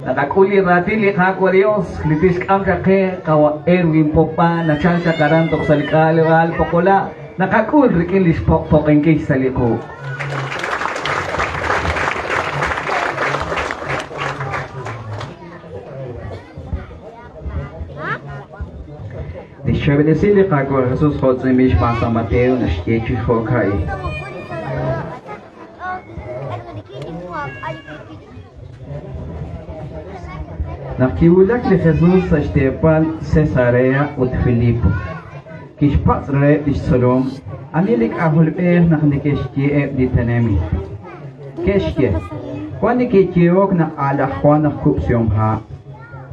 Naqak'ul li raatin li Qaawa' Dios li tixk'am chaq qe qawa' Erwin Poppa nachal chaq aran toj sa' li k'aleb'aal Poqola'. Naqak'ul rik'in lix poq'poq'inkil sa' li quq'. Lix chaab'il esil li Qaawa' Jesus jo' tz'iib'anb'il xb'aan San Mateo naxye chi jo'ka'in. Naq kiwulak li Jesus sa' xteepal Cesarea ut Filipo, kixpatz' reheb' li xtzolom ani li K'ajolb'ej naq neke'xye eb' li tenamit. Ke'xye, Wan neke'yehok naq a' laj Jwan aj Kub'sihomha',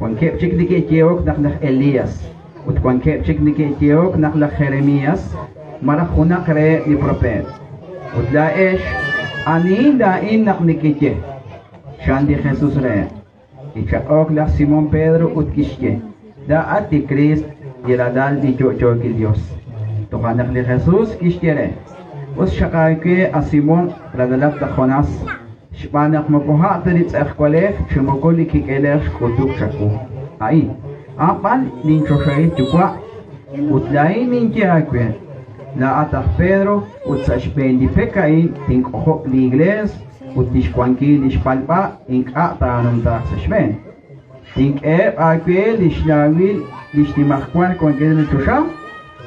wankeb' chik neke'yehok naq laj Elías, ut wankeb' chik neke'yehok naq laj Jeremías malaj junaq reheb' li propeet. Ut laa'ex, anihin laa'in naq nekeye? Chan li Jesus reheb'. Kichaq'ok laj Simón Pedro ut kixye, Laa'at li Kriist, li Ralal li yo'yookil Yos. Toja' naq li Jesus kixye re, Us xaq aawe, a Simón, ralalat laj Jonás, xb'aan naq moko a' ta li tz'ejwalej chi moko li kik'elej xk'utuk chawu a'in, a'an b'an linchoxahil Yuwa'. Ut laa'in ninye aawe, laa'at aj Pedro, ut sa' xb'een li pek a'in tink'ojob' li Iklees, ut li xwankil li xb'alb'a ink'a' taanumtaaq sa' xb'een. Tink'eheb' aawe li xlaawil li xnimajwal wankilal li choxa,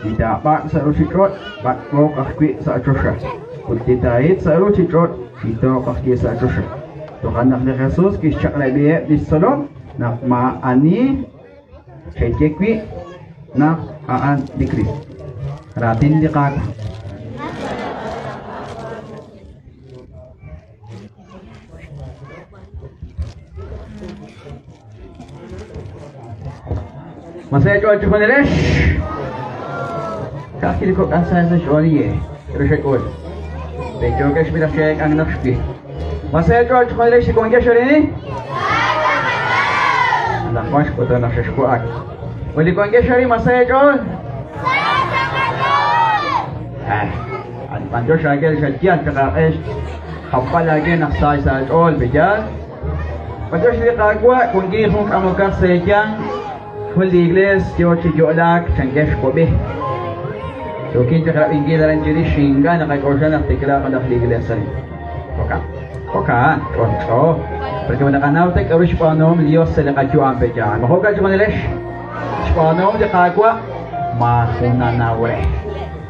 li taab'ak' sa' ruuchich'och' b'ak'b'ooq ajwi' sa' choxa, ut li taahit sa' ruuchich'och' hitooq ajwi' sa' choxa. Toja' naq li Jesus kixchaq'rab'iheb' li xtzolom naq maa'ani xeye wi' naq a'an li Kriist. Raatin li Qaawa'. Ma sa eech'ool chejunilex? Ka'ajwi' li kok'al sa sa' xch'ool li k'aru xek'ul. Te'yookex b'i naq xe'eek'ank naq xwil. Ma sa eech'ool chejunilex li wankex arin? Anaqwan xk'utum naq xexwa'ak. Ut li wankex arin ma sa eech'ool? B'anyox aawe li xayal chaq aaq'e xjapb'al aawe naq sa sa' aach'ool, pe'yaal? B'anyox li Qaawa' wankin jun k'amokaq sa' eeyanq, jun li iglees yoo chi yo'laak chankex wab'i. Yookin chaq rab'inkil aran chirix ink'a' naqak'oxla naq tiklaaq naq li iglees arin. Jo'kan. Jo'kan, ch'olch'o. Porque ma naqanaw ta k'aru xb'aanuhom li Dios sa' li qayu'am pe'yaal. Ma jo'kan chejunilex? Xb'aanuhom li Qaawa' maajun nanaw re.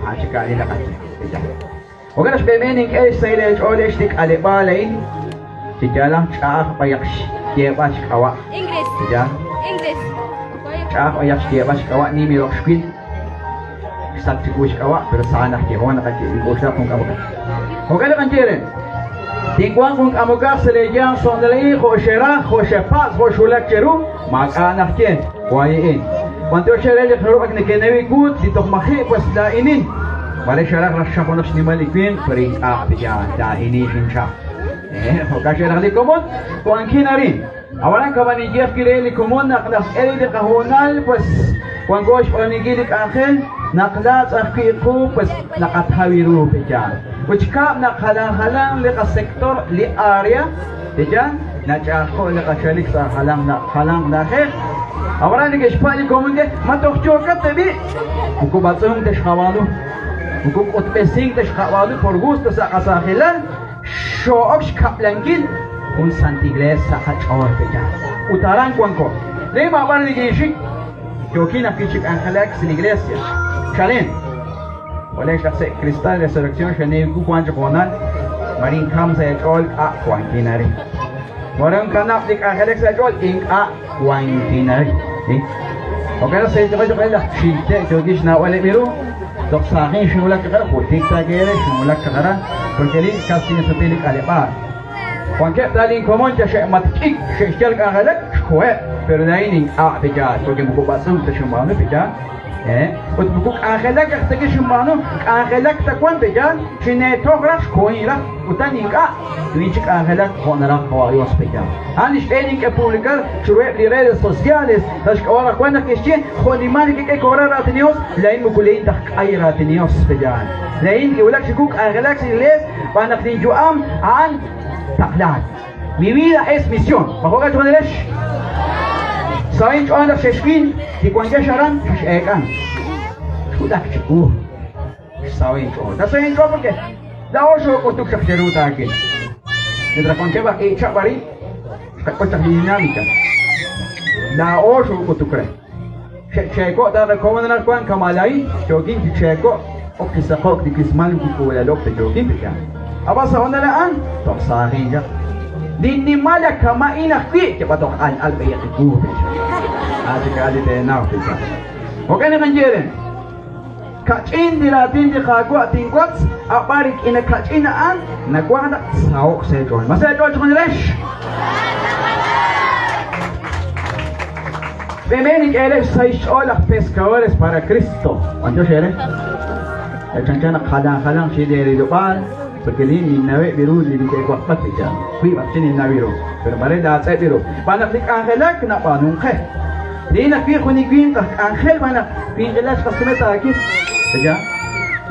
A'an chik a'an li naqaye. Jo'kan naq xb'een nink'e xsahil eech'ool ex li k'aleb'aal a'in. Chi yaal naq ch'a'aj b'ayaq xyeeb'al xk'ab'a'. Chi yaal. Ch'a'aj b'ayaq xyeeb'al xk'ab'a' nim roq xwil. Xsach chiwu xk'ab'a', pero sa naq yeho naqaye ink'oxla jun k'amokaq. Jo'kan naq anye re. Tinwanq jun k'amokaq sa' leeyanq sonalai jo' xeraj, jo' xepatz', jo' xwulak cheru, maak'a' naq ye, wahi'in. B'antiox eere li jarub' ak nekenaw iwut, li toj maji' pues laa'inin. Mare xeraj raj xchaj junaq xnimal li winq, pero ink'a' pe'yaal, laa'inin xinchaj. Jo'kan xeraj li komon, wankin arin. Ab'anan kama ninye ajwi' re li komon naq naxk'e li qahoonal, pues wanko xb'aanunkil li k'anjel, naq laatz' ajwi' qu, pues naqataw ru pe'yaal. Ut xkab' naq jalan jalan li qasector, li area, pe'yaal, nach'a'ajko' li qachalik sa' jalan jalanq na'ajej. Ab'anan neke'xpa' li komon ke, ma toj yookat tab'i'? Moko b'atz'unk ta xqab'aanu, moko k'utb'esink ta xqab'aanu por gusto sa' qasaajilal, Xoo'ok xkab'lankil jun santil iglees sa' qach'ool pe'yaal. Ut aran wanko. Lee maab'ar nikinxik, yookin ajwi' chi k'anjelak sa' li iglesia. Chalen. Jo'lex laj se' Cristal Resurrección xenew wan chi hoonal, marin kam sa' eech'ool k'a' wankin arin. Waran kanab' li k'anjelak sa' eech'ool ink'a' wankin arin. Jo'kan naq sa' eech'ool laj xilte' yookin xnawb'aleb' ru, toj saajin xinwulak chaq aran, jutik ta keere xinwulak chaq aran, porque lin casi insuti li k'aleb'aal. Wankeb' ta linkomon cha xe'matk'ik, xe'xyal k'anjelak, xkoheb', pero laa'in ink'a' pe'yaal, porque moko b'atz'unk ta xinb'aanu pe'yaal. Ut moko k'anjelak aj ta xinb'aanu, k'anjelak ta wan pe'yaal, xineetoj raj, xkohin raj, utan ink'a', tuin chi k'anjelak jo' naraj qawa' Dios pe'yaal. A'an li xb'een nink'e publicar chiruheb' li redes sociales, sa' xk'ab'a' naq wan naq kixye, jo' nimal nekek'e cobrar raatin Dios, laa'in moko le'in taj k'ay raatin Dios pe'yaal. Laa'in kiwulak chiwu k'anjelak sa' iglees, xb'aan naq linyu'am a'an taqlaak. Mi vida es misión. Ma jo'kan chejunilex? Xsaho'k inch'ool naq xexwil li wankex aran xex'eek'an. Xwulak chiwu. Xsaho'k inch'ool. Nasaho'k inch'ool porque laa'o xook'utuk chaq cheru taawil. Mientras wankeb' aj iichab' arin, xqak'ul chaq li dinámica. Laa'o xook'utuk re. Xe'cheeko' taaqakomon anaqwan kama' laa'in, yookin chi cheeko', ok chi saqo'k li wismal kik'uulalo'k ta yookin pe'yaal. Ab'an sa' honal a'an, toj saajin chaq. Linnimal ak kama'in ajwi', yab'a toj al al b'ayaq li wu pe'yaal. A' chik a'an li teenaw pe'yaal. Jo'kan naq ninye eere, ka'ch'in li raatin li Qaawa' tinwotz, ab'an rik'in a ka'ch'in a'an nawaj naq tsaho'q sa' eech'ool. Ma sa eech'ool chejunilex? B'emeen nik'eeleb' xsahil xch'ool laj pescadores para Cristo. B'antiox eere. Chanchan naq jalan jalanq chi leerilob'aal, porque lin ninnaweb' ru li neke'wajb'ak li yaal. Wiib' aj chi ninnaw ru, pero mare laatz'eb' ru. Xb'aan naq li k'anjelak nab'aanunk qe. Lin ajwi' jun li winq aj k'anjel b'aan naq winqilal xqasume taakil. Ella,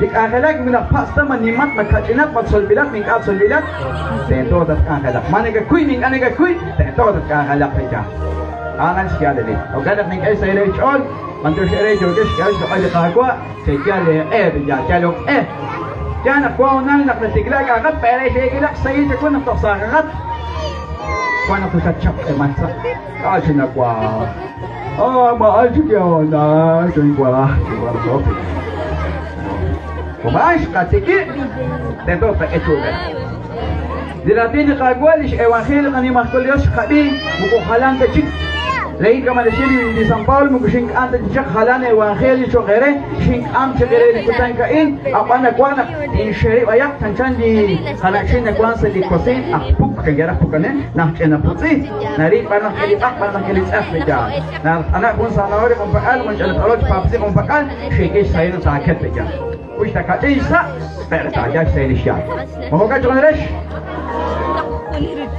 li k'anjelak moko naqpatz' ta ma nimat, ma kach'inat, ma tzolb'ilat, ma ink'a' tzolb'ilat, tento tatk'anjelaq. Ma nakakuy, ma ink'a' nakakuy, tento tatk'anjelaq, ella. A'an xyaalalil. Jo'kan naq nink'e xsahil eech'ool, b'antiox eere yookex xk'eeb'al xloq'al li Qaawa', cheyal eeq'e, yaal yalok q'e. Yaal naq wan honal naq natiklaak aaqat, pero xeek'ilaq xsahil chawu naq toj saajaqat. Wan naq toxatchapq'eman sa'. K'a' chi nawaj. Ah, ma'al chik honal, xinwaj, xinwaj Kumaan xqatikib', tento tqak'e chuub'ej. Li raatin li Qaawa', lix evangelio li qanimajwal Dios xqab'i, moko jalan ta chik. Leí kama naxye li San Pablo, moko xink'am ta chaq jalan evangelio cho'q eere, xink'am chaq eere li kutan ka'in, ab'an nawank naq tinxeri b'ayaq chanchan li qana'chin nawank sa' li kosiin aj puk, chanker aj pukanel, naq ch'ina putz'i, naril b'ar naq k'e li b'aq, b'ar naq k'e li tz'aj li yaal. Naq t'anab' jun zanahoria junpak'al, jun ch'ina t'orol xpapsi junpak'al, xiikil xsahil naq taaket li yaal. Uy xtakach'in xsa', pero taayal xsahil li xyaal. Ma jo'kan cho'q rex?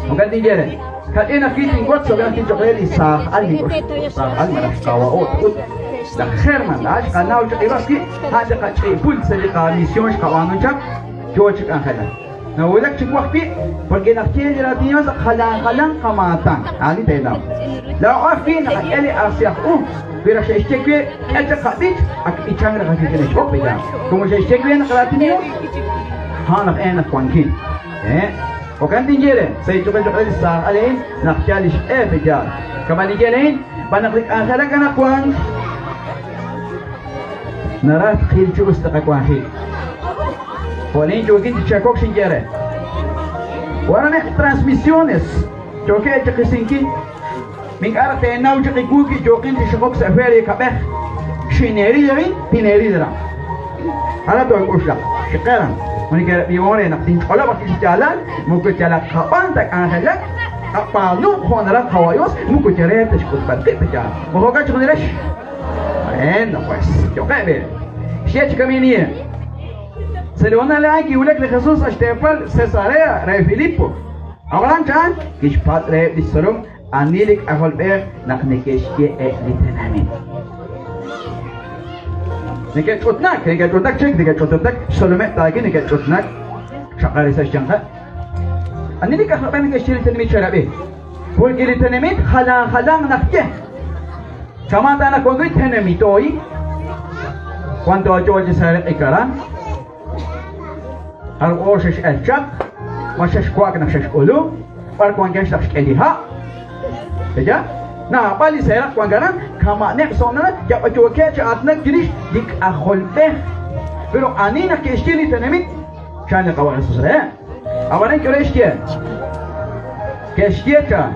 Jo'kan tinye re. Kach'in ajwi' tinwotz jo'kan ajwi' cho'q re li saaj al nink'oxla. Saaj al malaj xqawa'o' ut laj German, laa'at xqanaw chaq iru ajwi' a' li qach'i'pul sa' li qamisión xqab'aanu chaq, yoo chi k'anjelak. Nawulak chiwu ajwi' porque naq ye li raatin Dios jalan jalan qamaatan. A'an li teenaw. Laa'o ajwi' naqak'e li ajsi aj u. Wi raj xe'xye we k'e chaq qab'ich, ak b'ichank raj ajwi' kine'xb'oq b'ichank. Como xe'xye we naq raatin Dios, a'an aj e naq wankin. Eh, jo'kan tinye re, sa' inch'oqel choq' re li saaj al a'in naq yaal lix q'e pe'yaal. Kama' ninye a'in, b'an naq li k'anjelak anaqwan naraj tqil chi us li qawanjik. Jo' lin yookin chi chakok xinye re. Waran eb' transmisiones yookeb' chi qisinkil. Ink'a' raj teenaw chaq iwu wi yooqin chi xokok sa' feria kab'ej. Xineeril arin, tineeril aran. Ara took'oxlaq. Chiqeran. Ma neke'rab'ihom re naq tinch'olob' ajwi' xyaalal, moko yalaq qab'an ta k'anjelak, qab'aanu jo' naraj Qawa' Dios, moko yal re ta xk'utb'al qib' ta yaal. Ma jo'kan chejunilex? Bueno, pues, yo'qeb' be. Xye chi kaminie. Sa' li honal a'an kiwulak li Jesús sa' xteepal Cesarea re Filipo. Ab'anan chan kixpatz' reheb' li xtzolom ani li K'ajolb'ej naq neke'xye eb' li tenamit. Neke'ch'utnak, neke'ch'utnak chik, neke'ch'utnak, xtzolomeb' taaki neke'ch'utnak, xaqari sa' xyanqeb'. Ani li K'ajolb'ej neke'xye li tenamit xerab'i? Porque li tenamit jalan jalan naq ye. Kama ta naq wan wi' tenamitooy, wan tooyo chi seeraq'ik aran. Har o xex'el chaq, ma xexwa'ak naq xexk'ulu, b'ar wankex naq xk'e li ha'. Ella, naab'al li seeraq wank aran, kama'neb' so'nana, yab'a yookeb' chi aatinak chirix li K'ajolb'ej. Pero ani naq ke'xye li tenamit, chan li Qawa' Jesus reheb'. Ab'anan k'aru xye? Ke'xye cha,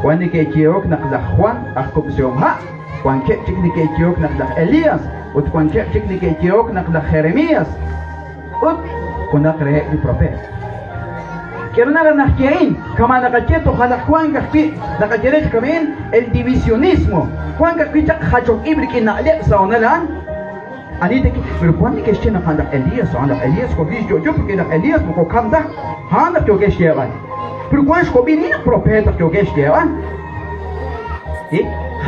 wan neke'yehok naq laj Jwan aj kub'sihom ha', wankeb' chik neke'yehok naq laj Elías, ut wankeb' chik neke'yehok naq laj Jeremías ut junaq reheb' li propeet. K'aru naraj naxye a'in? Kama' naqaye toj anaqwan ajwi' naqaye re chi kama'in el divisionismo. Wank ajwi' chaq jachok ib' rik'in na'leb' sa' honal a'an. Ani ta pero wan neke'xye naq a'an laj Elías, a'an laj Elías xwakli chi yo'yo, porque laj Elías moko kam ta, a'an naq yookeb' xyeeb'al. Pero wan xjob'il naq propeet naq yookeb' xyeeb'al.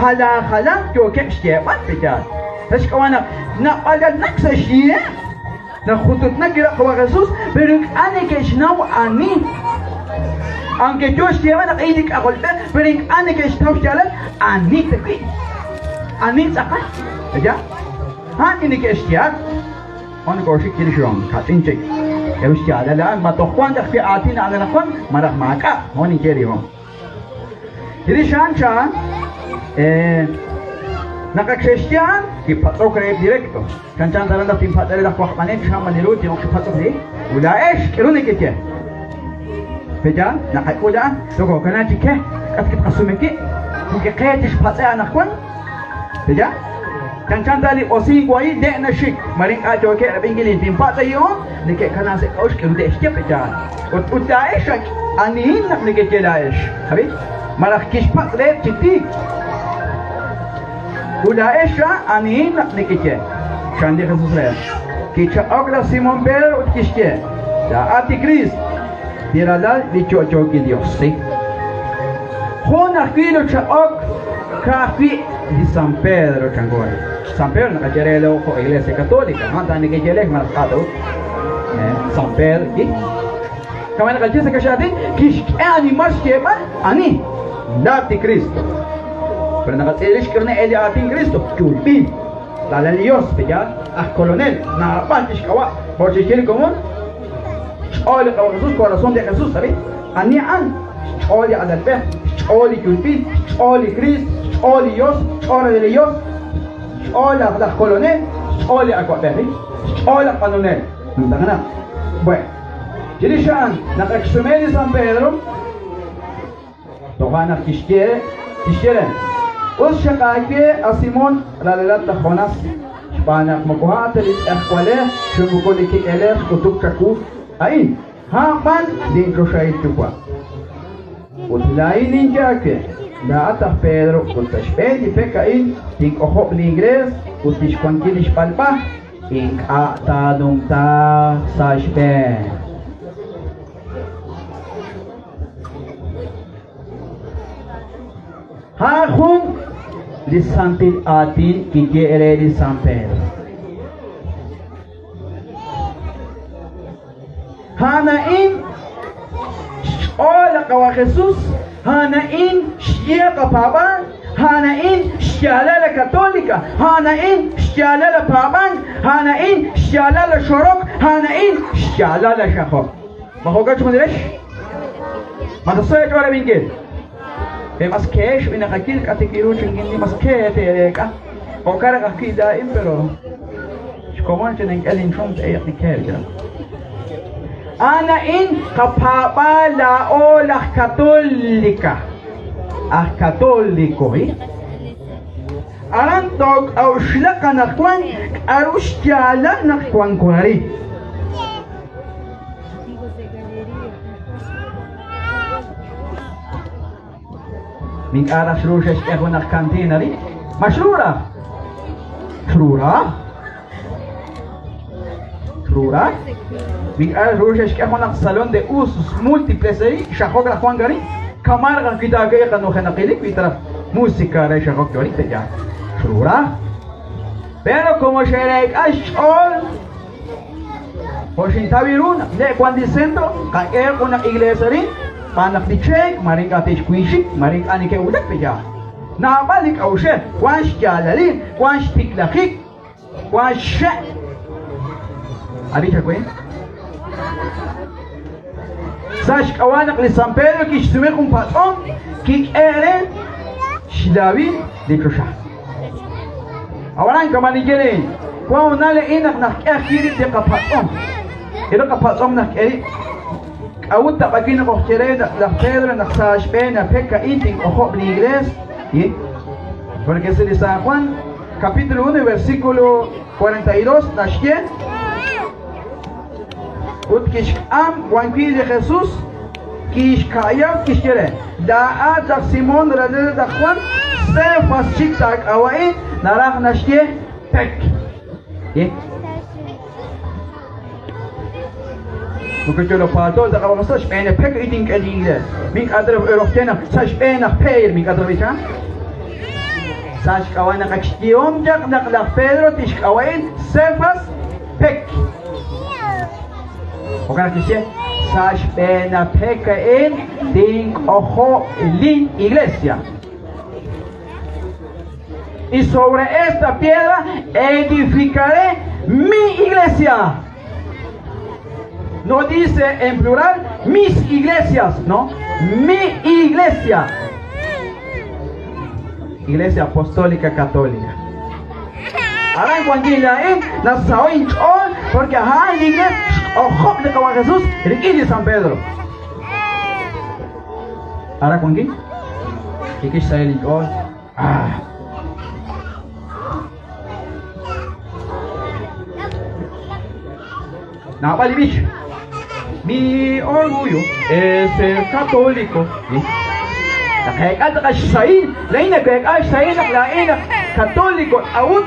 Jalan jalanq yookeb' xyeeb'al pe yaal. Sa' xk'ab'a' naq nab'alalnak sa' xyiheb', naq jututnak kiraq qawa' Jesús, pero ink'a' neke'xnaw ani. Aunque yo xyeeb'al naq a'in li K'ajolb'ej, pero ink'a' neke'xtaw xyaalal ani tawi'. Ani tz'aqal. Ya? A'an li neke'xyehat. Jun nokooxik chirix ron, kach'in chik. K'aru xyaalal a'an? Ma toj wank ajwi' aatin a'an anaqwan malaj maak'a'? Jun ninye rihom. Chirix a'an chan, naq ak xe'xye a'an, kipatz'ok reheb' directo. Chanchan taran naq tinpatz' re laj wajb'anel xamal li ru tin'ok chi patz'ok li. Ut laa'ex, k'aru nekeye? Pe'yaal, naqak'ul a'an, nokokana chi ke, k'at kitqasume ki', moko qe tixpatz'e anaqwan. Pe'yaal? Chanchan ta li b'osiin wahi' de' naxik, mare ink'a' yookeb' rab'inkil li tinpatz' ayihom, neke'kana sa' k'a'uxl k'aru te'xye pe'yaal. Ut ut laa'ex ak anihin naq nekeye laa'ex, Javi? Malaj kixpatz' reheb' chi tiik. Ut laa'ex ra anihin naq nekeye? Chan li Jesus reheb'. Kichaq'ok laj Simón Pedro ut kixye, Laa'at li Kriist, li Ralal li yo'yookil Yos. Jun ajwi' li chaq'ok ka'ajwi' li San Pedro chanko re. San Pedro naqaye re lo jo' Iglesia Católica, a'an ta nekeye lej malaj k'a' ta ut. San Pedro, ki. Kama naqaye sa' kaxaatin, kixk'e animal xyeeb'al ani? Laa'at li Kristo. Pero naqatz'il rix k'aru na'el li aatin Kristo, yulb'il. Ralal li Dios, pe'yaal? Aj kolonel, naab'al tixk'ab'a'. Jo' chixye li komon, xch'ool li Qawa' Jesus, corazón de Jesús, ¿sabes? Ani a'an? Xch'ool li alalb'ej, xch'ool li yulb'il, xch'ool li Kriist, xch'ool li Dios, xch'ool li Dios, xch'ool laj laj kolonel, xch'ool li awa'b'ej, xch'ool laj b'anonel. Numtajenaq. Bueno, chirix a'an, naq ak xsume li San Pedro, Toja' naq kixye, kixye re, Us xaq aawe, a Simón, ralalat laj Jonás, xb'aan naq moko a'an ta li tz'ejwalej chi moko li kik'elej xk'utuk chawu a'in, a'an b'an linchoxahil Yuwa'. Ut laa'in ninye aawe, laa'at aj Pedro, ut sa' xb'een li pek a'in tink'ojob' linIglees ut li xwankil li xb'alb'a ink'a' taanumtaaq sa' xb'een. A'an jun li santil aatin kiye re li San Pedro. A'an a'in xch'ool li Qawa' Jesus, a'an a'in xye qapaab'aal, a'an a'in xyaalal la Católica, a'an a'in xyaalal la paab'ank, a'an a'in xyaalal la xorok, a'an a'in xyaalal la xajok. Ma jo'kan chixjunilex? Ma taso eech'ool rab'inkil? Pe mas keex b'inaqakil k'atikiru chinkindi mas kee teereek'a. Jo'kan raj ajwi' laa'in pero xkomon chi nink'e linchum te'eeq li kee rik'in. A'an a'in qapaab'aal laa'o laj Católica. Aj Católico, eh? Aran took'a'uxlaq anaqwan k'a'ru xyaalal naq wanko arin. Ink'a' raj xru xe'xk'e junaq kantiin arin. Ma xru raj? Xru raj? Xru raj? Ink'a' xru xe'xk'e junaq salón de usos múltiples arin, xajok raj wank arin. Kamar raj wi taak'e qanujenaqilik wi ta raj música re xajok yorik ta yaal. Xru raj? Pero como xe'reek'a xch'ool Jo' xintaw ru naq le' wank li centro, qak'e junaq iglees arin, xb'aan naq li cheek mare ink'a' te'xwiixik, mare ink'a' neke'wulak pe'yaal. Naab'al li k'a'uxej, wank xyaalalil, wank xtiklajik, wank xxe'. Ab'i chawe. Sa' xk'ab'a' naq li San Pedro kixsume jun patz'om, kik'e re xlaawil li choxa. Ab'anan kama' ninye re, wank hoonal a'in naq naxk'e ajwi' rib' li qapatz'om. K'aru qapatz'om naxk'e rib'? K'a'ut tab'aki naq ojye re laj Pedro naq sa' xb'een a pek a'in tink'ojob' li iglees? Porque sa' li San Juan, capítulo 1, versículo 42, naxye, Ut kixk'am wan wi' li Jesus, kixka'ya ut kixye re, Laa'at laj Simón ralal laj Jwan, Cefas chik taak'ab'a'in, naraj naxye pek. Ye. Moko yolo paalto ta qab'aq sa' xb'een pek it ink'e li iglees. Mink'a' ta roj naq sa' xb'een aj Pedro mink'a' ta b'icha. Sa' xk'ab'a' naq ak xyehom chaq naq laj Pedro tixk'ab'a'in Cefas pek. Jo'kan naq kixye, sa' xb'een a pek a'in Tink'ojob' lin iglesia. Y sobre esta piedra edificaré mi iglesia. No dice en plural mis iglesias, no, mi iglesia. Iglesia Apostólica Católica. Aran wankin laa'in nasaho' inch'ool porque a'an li iglesia xk'ojob' li Qawa' Jesus rik'in li San Pedro. Aran wankin rik'in xsahil inch'ool. Ah. Naab'al li b'ich. Mi orgullo es ser católico. Naqeek'a tz'aqal xsahil, laa'in naweek'a xsahil naq laa'in aj católico k'a'ut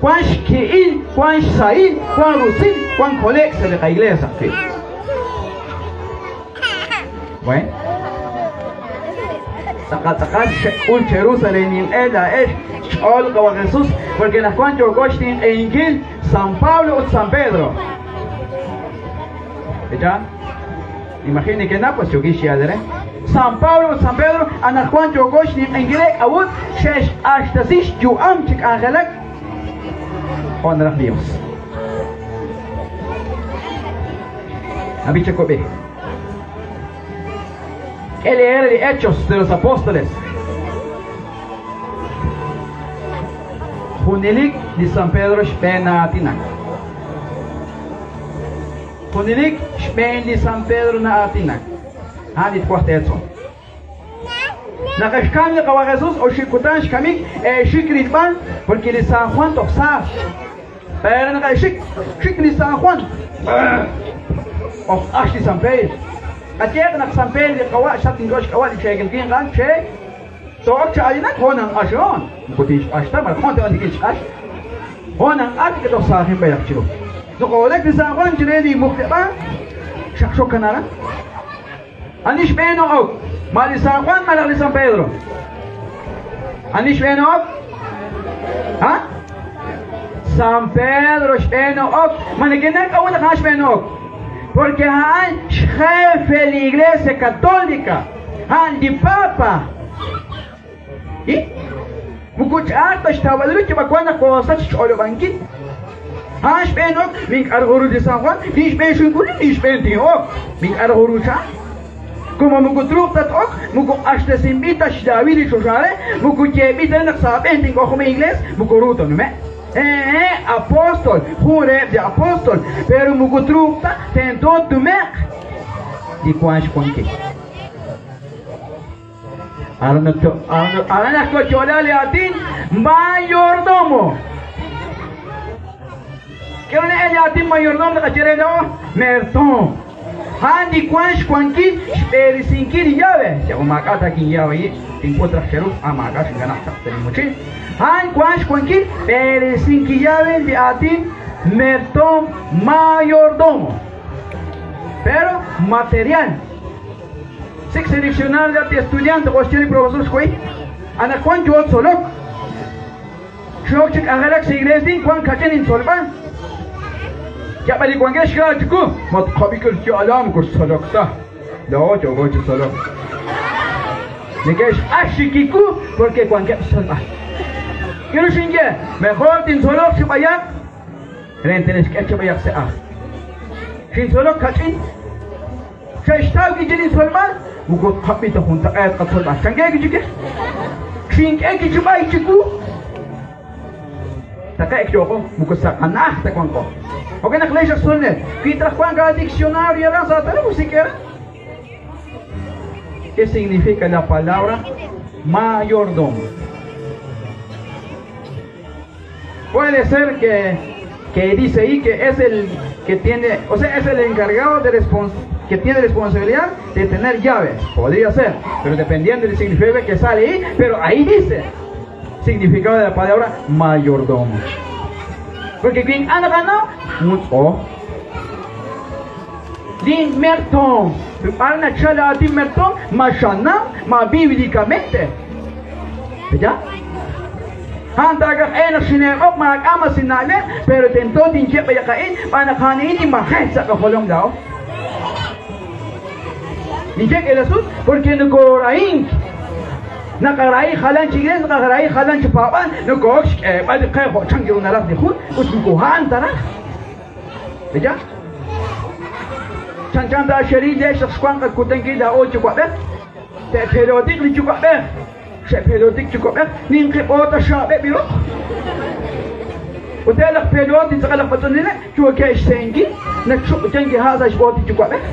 wank xki'il, wank xsahil, wank rusil, wank kole'k sa' li qaiglees ajwi'. Bueno. Tz'aqal tz'aqal xek'ul cheru sa' lee ninq'e laa'ex xch'ool Qawa' Jesus, porque naq wank yooko xninq'ehinkil San Pablo ut San Pedro. ¿Ya? Imagine que na, pues yoki xyalere. San Pablo ut San Pedro anaqwan yooko xninq'ehinkil k'a'ut xe'xq'axtesi xyu'am chi k'anjelak jo' naraj Dios. Ab'i chakub'i. K'e leer li Hechos de los Apóstoles. Junelik li San Pedro xb'een na'aatinak. Junelik xb'een li San Pedro na'aatinak. A'an li twaj teetzol. Naq xkamk li Qawa' Jesus oxib' kutan xkamik e'xik rilb'al porque li San Juan toj saaj. Pero naq e'xik, xik li San Juan. Oj q'ax li San Pedro. Qayeeq naq San Pedro li Qawa' xat ink'a' xk'ab'a' li cheekel winq a'an cheek. To'ok chi aalinak hoon anq'axoon. Moko tinxq'ax ta malaj hoon te'wan tikinxq'ax. Hoon anq'ax ke toj saajin b'ayaq chiru. Nokoolek li San Juan chire li muqleb'aal xaqxo kanara. Ani xb'een ok? Ma li San Juan malaj li San Pedro? Ani xb'een ok? Ha? San Pedro xb'een ok. Ma nekenaw k'a'ut naq a'an xb'een ok? Porque a'an xjefe li Iglesia Católica. A'an li Papa. I? Moko ch'a'aj ta xtawb'al ru yab'a wank naq koosach xch'olob'ankil. A'an xb'een ok, mink'argo ru li San Juan, li xb'een xink'ulun, li xb'een tin'ok. Mink'argo ru cha'an. Como moko truuq ta t-ok, moko q'axtesinb'il ta xlaawil li choxa re, moko yeeb'il ta re naq sa' aab'een tink'ojob'in iglees, moko ru ta nume'. Hehe, apóstol, jun reheb' li apóstol, pero moko truuq ta, tento tnume'q li wank xwankil. Aran ajwi' yo'la li aatin mayordomo. K'aru na'el li aatin mayordomo naqaye re laa'o? Mertoom. A'an li wank xwankil xb'eresinkil li llave. Yaw maak'a' ta kinyaw yi, tink'ut raj cheru, a maak'a' xinkanab' chaq sa' li mochil. A'an wank xwankil b'eresinkil llave li aatin mertoom mayordomo. Pero material. Sik' sa' diccionario de estudiante jo' xye li profesor xwey. Anaqwan yoo tzolok. Xok chi k'anjelak sa' iglees din wank kach'in intzolb'al. Yab'al li wankex xk'al chiwu, ma tqab'ikil xya'ala moko xtzolok ta. Laa'o yooko chi tzolok. Neke'xq'ax xikiku porque wankeb' xtzolb'al. K'aru xinye? Mejor tintzoloq chi b'ayaq re tinixk'e chi b'ayaq sa' aj. Xintzolok kach'in. Xe'xtaw kichi lintzolb'al, moko tqab'i ta juntaq'eet qatzolb'al. Chank'e kichi ke? Xink'e kichi b'ay chiwu. Taqe'k yooko, moko sa' qana'aj ta wanko. Jo'kan naq leex aj tzolonel, wi traj wank aadiccionario aran sa' teléfono, sik'e aran. ¿Qué significa la palabra mayordomo? Puede ser que, que dice ahí que es el que tiene, o sea, es el encargado de respons que tiene responsabilidad de tener llaves. Podría ser, pero dependiendo del significado que sale ahí, pero ahí dice significado de la palabra mayordomo. Porque quien ha ganado, mucho. Din merton, ana chala din merton, mashana, ma bíblicamente. ¿Ya? Hantaga ena xineq'oq maak'ama sina'leb', pero tento tinye b'ayaq a'in, xb'aan naq a'an a'in li maje' sa' qajolom laa'o. Ninye k'iila sut porque nokoorahink. Naqarahi jalan chi iglees, naqarahi jalan chi paab'al, nokook xk'eeb'al li qe jo' chan ru naraj li jun ut moko a'an ta raj. Pe'yaal? Chanchan ta xeril leex naq xwank qakutankil laa'o yuwa'b'ej, te'pelotiq li yuwa'b'ej, xe'pelotik yuwa'b'ej, ninqi b'oot xaab'eb' li roq. Ut eb' laj peloot li tz'aqal aj b'atz'uneleb' yookeb' xse'enkil, nachuq'yank li ha' sa' xb'oot li yuwa'b'ej.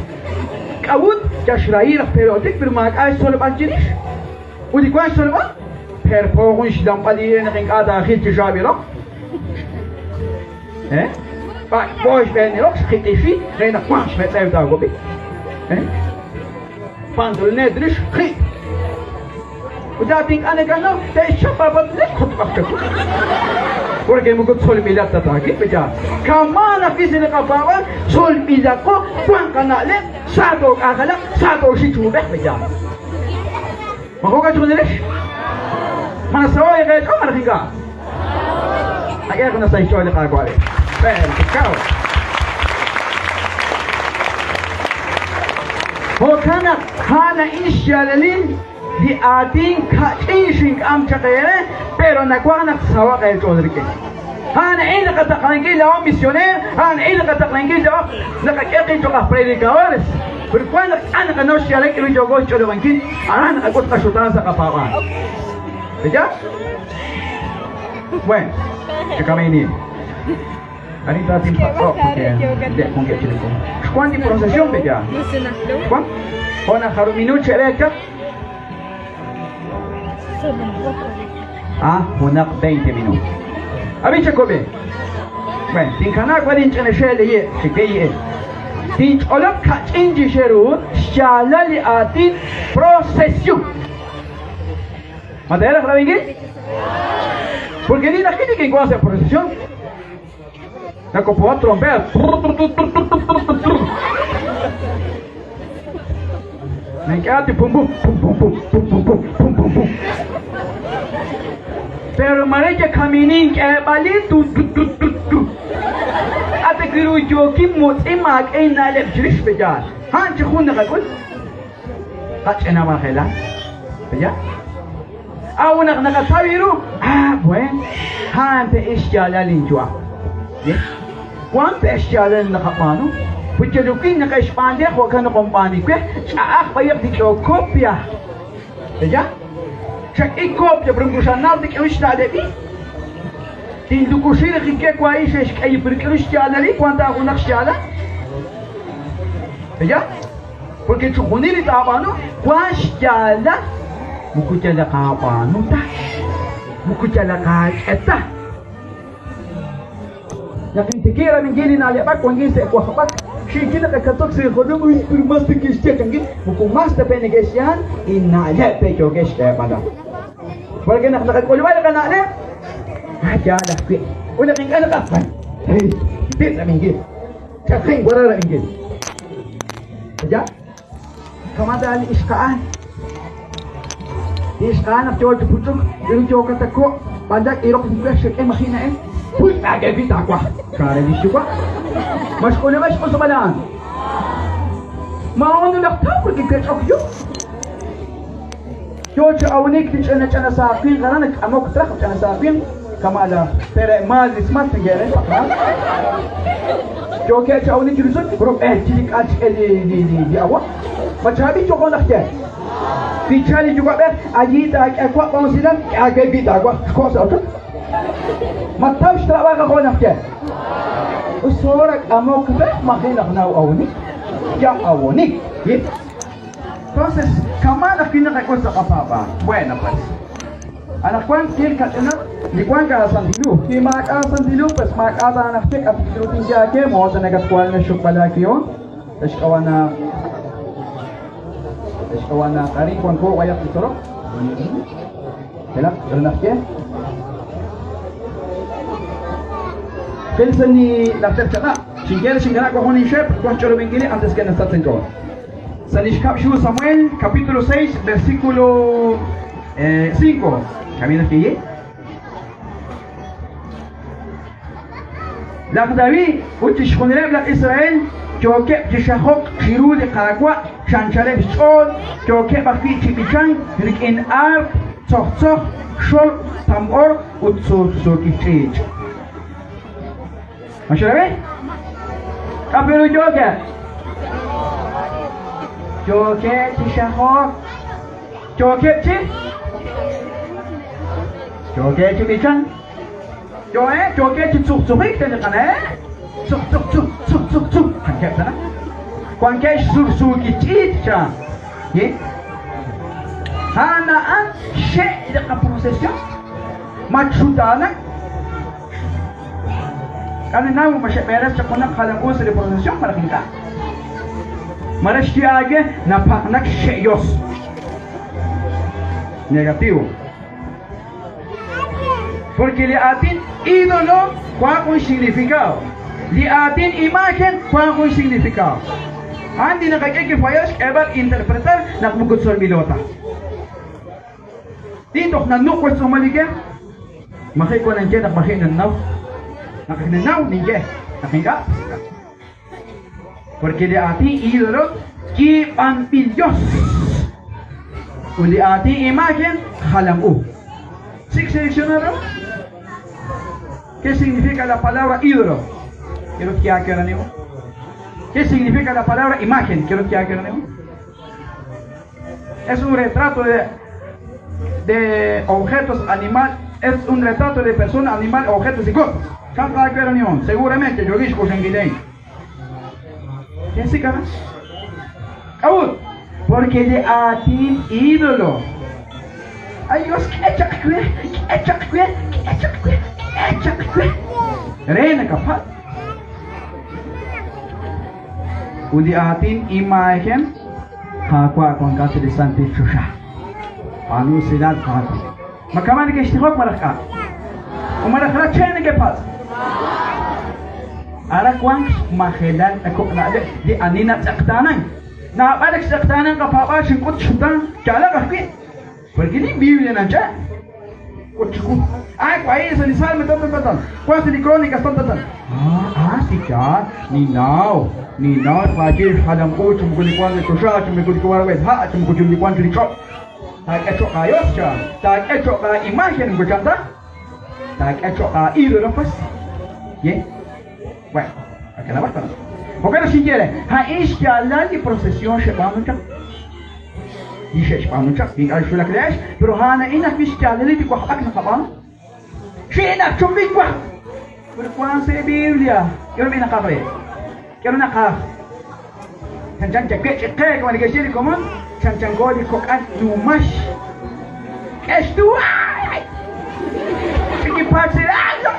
K'a'ut? Yal xrahil laj pelotik, pero maak'a' xtzolb'al chirix. Ut li wank xtzolb'al, perpo jun xlanb'al li re naq ink'a' taajil chi xaab'il roq. Eh? B'ak'b'o xb'een li roq xjit'ixi re naq wanq xmetz'ew taawab'i. Eh? Pantalonet rix ji'. Ut laa'at ink'a' nakanaw, te'xchap aab'atz'unel jotb'aq chawu. Porque moko tzolb'ilat ta taawib', pe'yaal. Kama' ajwi' sa' li qapaab'aal, tzolb'ilaqo, wanq qana'leb', sa took'anjelaq, sa tooxik chi uub'ej, pe'yaal. Ma jo'kan chixjunilex? Ma nasaho'k eeq'eech'ool malaj ink'a'? Qak'ehaq jun sa' xch'ool li Qaawa' re. Perfecto. Jo'kan naq a'an a'in xyaalalil li aatin kach'in xink'am chaq eere, pero nawaj naq sahaq eech'ool rik'in. A'an a'in li qataqlankil laa'o misioneer, a'an a'in li qataqlankil laa'o naqak'e qib' cho'q aj predicadores. Pero wan naq k'a' naqanaw xyaalal k'aru yooko xch'olob'ankil, aran naqak'ut qaxutaan sa' qapaab'aal. ¿Ya? Bueno, chakamaynin. Anita tinpasok porque hindi akong get ko. Xwan di procession be ya. Xwan? Ona haruminu chere ka? Ah, hunaq 20 minutos. Abi chakobe. Bueno, tinkana kwa din ch'enexel ye, xike ye. Tinch'olok kach'in jisheru, xyala li atin procession. Ma teeraj rab'inkil? Porque li naq neke'wank sa' procesión, nakopohat trompeta. Nank'ehati pum pum pum pum pum pum pum pum pum pum pum. Pero mare yakaminin k'eeb'ali tu tu tu tu tu. Ate kiru yookin mutz'in maak'e na'leb' chirix pe'yaal. A'an chi jun naqak'ul. Qach'ina majela. Ya? Aw naq naqataw ru, ah, buen, a'an pe xyaalal linyu'am. Wan pe xyaalal naqab'aanu. Ut yalukin naqe'xb'aan jo'kan naq onb'aani we, ch'a'aj b'ayaq li k'ehok kopia. Ya? Xak'i kopia, pero moko xanaw ta k'eru xna'leb'i. Tinlukuxi li jike wa'i xe'xk'eyi, pero k'eru xyaalalil wan ta junaq xyaalal. Ya? Porque chixjunil li taab'aanu wank xyaalal, moko yalaq aab'aanu ta, moko yalaq aak'e ta. Naq intikib' rab'inkil li na'leb'ak wankin sa' wajb'ak, xiikil naq akatok sa' injolom, uy, pero mas ta ke'xye chankin, moko mas ta pe neke'xye a'an, inna'leb' pe yookeb' xk'eeb'al. Porque naq naqak'ulub'a li qana'leb', ah, yaal ajwi'. Ut naq ink'a' naqaj, hey, intib' rab'inkil, chaqin wara rab'inkil. Ya? Kamata li ixqa'al. Li ixqa'al naq yoo chi puch'uk, iru yookatako', b'alak iroq li xek'e maji' na'el. Puy aak'e taawaj. Xaare li xyuwa'. Ma xk'ulub'a xq'usb'al a'an. Ma ono laj taw porque kech'ok yo. Yoo chi awnik li ch'ina ch'ina saaqwinq aran nak'amok traj ch'ina saaqwinq kama' la pere'maal rismal tinyeere paqra. Yookeb' chi awnik chi risut, rub'el chi li k'al xk'e li li li li awa. Ma chaab'il yo'on laj ye. Kichal li yuwa'b'ej allí taak'e wa' b'onsilal k'e aawe wi' taawaj xko' sa' ochoch. Ma taw xtrabajo jo' naj ye. Usora k'amok re maji' naq naw awnik. Ya awonik. Entonces, kama' ajwi' naqak'ul sa' qapaab'aal. Bueno, pues. Anaqwan kil kach'inaq li wank aasantil hu. Wi maak'a' aasantil hu, pues maak'a' taanaq chik at k'aru tinye aawe, moho ta nakatwank naxxokb'al aakihom. Sa' xk'ab'a' naq sa' xk'ab'a' naq arin wanko b'ayaq li tzolok. Qilaq k'aru naxye. Qil sa' li najter chaq'rab'. Xinye re xinkanab' wan jun inxeep, waj xch'olob'inkil antes que nasach inch'ool. Sa' li xkab' xhu Samuel, capítulo 6, versículo 5. Camino kiye. Laj David ut chixjunileb' laj Israel yookeb' chi xajok chiru li Qaawa' Chi anchaleb' xch'ool yookeb' ajwi' chi b'ichank rik'in aarp, tzojtzoj, xolb', tamb'or ut sursuukil ch'iich'. Ma xerab'i? K'a' pe ru yookeb'? Yookeb' chi xajok. Yookeb' chi? Yookeb' chi b'ichank. Yo, yookeb' chi tzujtzujik te li qana, Tzuj, tzuj, tzuj, tzuj, tzuj, tzuj. Chankeb' tana. Wankeb' xsursuukil ch'iich' cha. Ye? A'an a'an xe' li qaprocesión. Matxutaanak. K'a' ninnaw ma xe'b'eres chaq junaq jalam-u sa' li procesión malaj ink'a'. Malaj xye aawe napaqnak xxe' Yos. Negativo. Porque li aatin ídolo wank jun xsignificado. Li aatin imagen wank jun xsignificado. A'an li naqak'e kifayal xk'eeb'al interpretar naq moko tzolb'ilo ta. Li toj nanuq wa xtz'uumal li ke, maji' wan ninye naq maji' ninnaw. Naq ak ninnaw, ninye. Naq ink'a', ink'a'. Porque li aatin ídolo yiib'anb'il yos. Ut li aatin imagen jalam u. Sik' seleccionarlo. ¿Qué significa la palabra ídolo? Quiero que haga ¿Qué significa la palabra imagen? Quiero que haga Es un retrato de, de objetos, animal, es un retrato de persona, animal, objetos y cosas. Seguramente yo ¿Qué se Porque de atin ídolo. Ay Dios, Rena kapat. Uli atin imagen Qaawa' wankat sa' li santil choxa. B'aanu usilal, Qaawa'. Ma kama' nekextijok malaj k'a'? Ut malaj rache' nekepatz'? Aran wank xmajelal kok' na'leb' li ani natz'eqtaanank. Naab'al ak xtz'eqtaanank qapaab'aal xink'ut xxutaan yaalaq ajwi'. Porque li Biblia nanch'a'. Ut chiwu. Ah, ahí sa li Salmo, tan, tan, tan, tan. Wan sa li Crónicas, tan, tan, tan. Ah, ah, si yaal. Ninnaw. Ninnaw xpaayil xjalam-uuch chi moko li wank sa' choxa, chi moko li wank rub'el ha', chi moko li wank li ch'och'. Taak'e cho'q aayos, cha. Taak'e cho'q aa'imagen, moko chan ta. Taak'e cho'q aa'ídolo, pues. Bien. Bueno, akanab'aq ta. Jo'kan naq xinye re, a'in xyaalal li procesión xeb'aanu chaq. Li xe'xb'aanu chaq, ink'a' xwulak laa'ex, pero a'an a'in ajwi' xyaalalil li wajb'ak naqab'aanu. Xi'naq chunb'il wajb'. Pero wank sa' Biblia, k'aru b'i naqaj re? K'aru naqaj? Chanchan chawe' ch'iqe, como neke'xye li komon, chanchanko li kok'al numax. K'e xtuwa! Ch'ikipatzirando!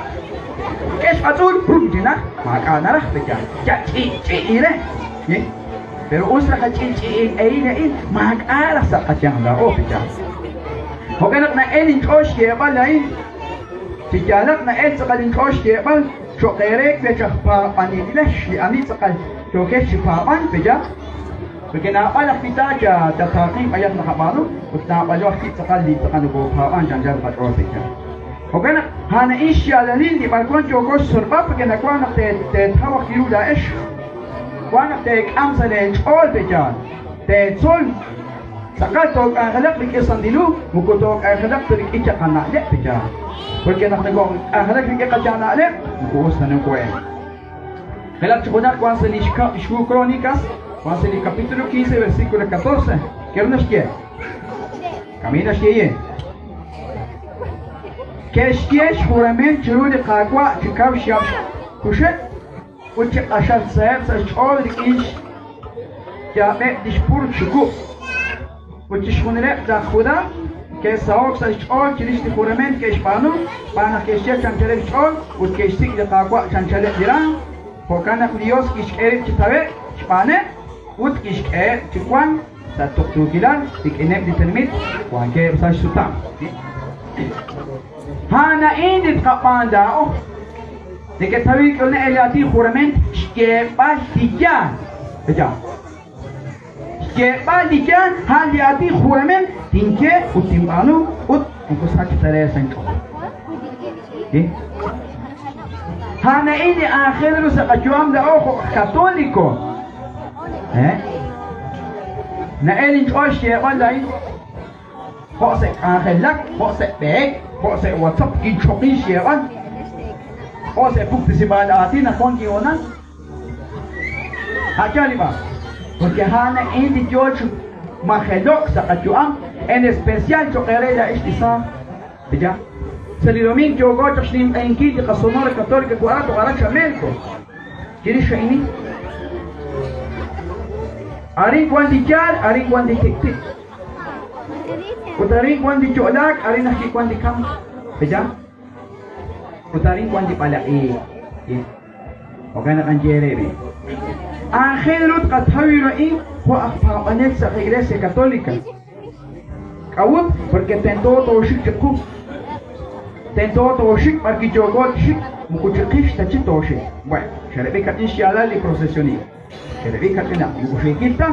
K'e xb'atz'ul, pum, china, maak'a' naraj, peya. Ya ch'i'ch'i'i re. Pero us raj ch'i'ch'i'il eil a'in, maak'a' raj sa' qayanq laa'o, peya. Jo'kan naq na'el inch'ool xyeeb'al a'in, chi yaalaq na'el tz'aqal inch'ool xyeeb'al cho'q eere wech aj paab'anelex li ani tz'aqal yookex chi paab'ank, peya. Porque naab'al ajwi' ta chataaqink b'ayaq naqab'aanu ut naab'alo ajwi' tz'aqal li tz'aqal nokopaab'ank chi anchal qach'ool peya. Jo'kan naq a'an a'in xyaalalil li b'arwan yooko xtzolb'al porque nawank naq teetaw ajwi' ru laa'ex. Wank naq teek'am sa' leech'ool peya. Teetzol tz'aqal took'anjelaq rik'in Santil Hu moko took'anjelaq ta rik'in chaq qana'leb' peya. Porque naq nokok'anjelak rik'in qachana'leb' moko us ta noko'el. Qilaq chi junaq wank sa' li xkab' xhu Crónicas, wank sa' li capítulo 15, versículo 14. K'aru naxye? Kami naxye ye. Ke'xye xjurament chiru li Qaawa' chi kaw xyaab' xkuxeb' ut chi q'axal saheb' sa' xch'ool rik'in xyaab'eb' li xpur xukub'. Ut chixjunileb' laj Judá ke'saho'k sa' xch'ool chirix li jurament ke'xb'aanu, xb'aan naq ke'xye chanchaleb' xch'ool ut ke'xsik' li Qaawa' chanchaleb' li raanm. Jo'kan naq li Yos kixk'e rib' chi tawe'k xb'aaneb' ut kixk'eheb' chi wank sa' tuqtuukilal rik'ineb' li tenamit wankeb' sa' xsutam. A'an a'in li tqab'aan laa'o. Neke'tawi' k'ulne' li aatin jurament xyeeb'al li yaal. Xyeeb'al li yaal a'an li aatin jurament tinye ut tinb'aanu ut moko sachk ta re sa' inch'ool. A'an a'in li aajel ru sa' qayu'am laa'o jo' aj Katoliko. Na'el inch'ool xyeeb'al laa'in jo' sa' k'anjelak, jo' sa' b'ehek, jo' sa' WhatsApp kinchoqin xyeeb'al, jo' sa' puktasib'aal aatin naq wank inhoonal. A' yaal li b'ar. Porque a'an a'in li yoo chi majelo'k sa' qayu'am, en especial cho'q eere laa'ex li saaj. Pe'yaal? Sa' li domingo yooko chaq xninq'ehinkil li qaSonora Católica Cuarato aran Chamelco. Chirix a'in, arin wan li yaal, arin wan li tik'ti'. Ut arin wan li yo'laak, arin ajwi' wan li kamk. Pe'yaal? Ut arin wan li b'alaq'iik. Jo'kan naq anye eere b'i'. Aajel ru tqataw ru a'in jo' aj paab'anel sa' Iglesia Católica. K'a'ut? Porque tento tooxik chiqu. Tento tooxik b'arwi' yooko chi xik, moko chiqix ta chi tooxik. Bueno, xereb'i kach'in xyaalal li procesionil. Xereb'i kach'inaq, moko xiikil ta,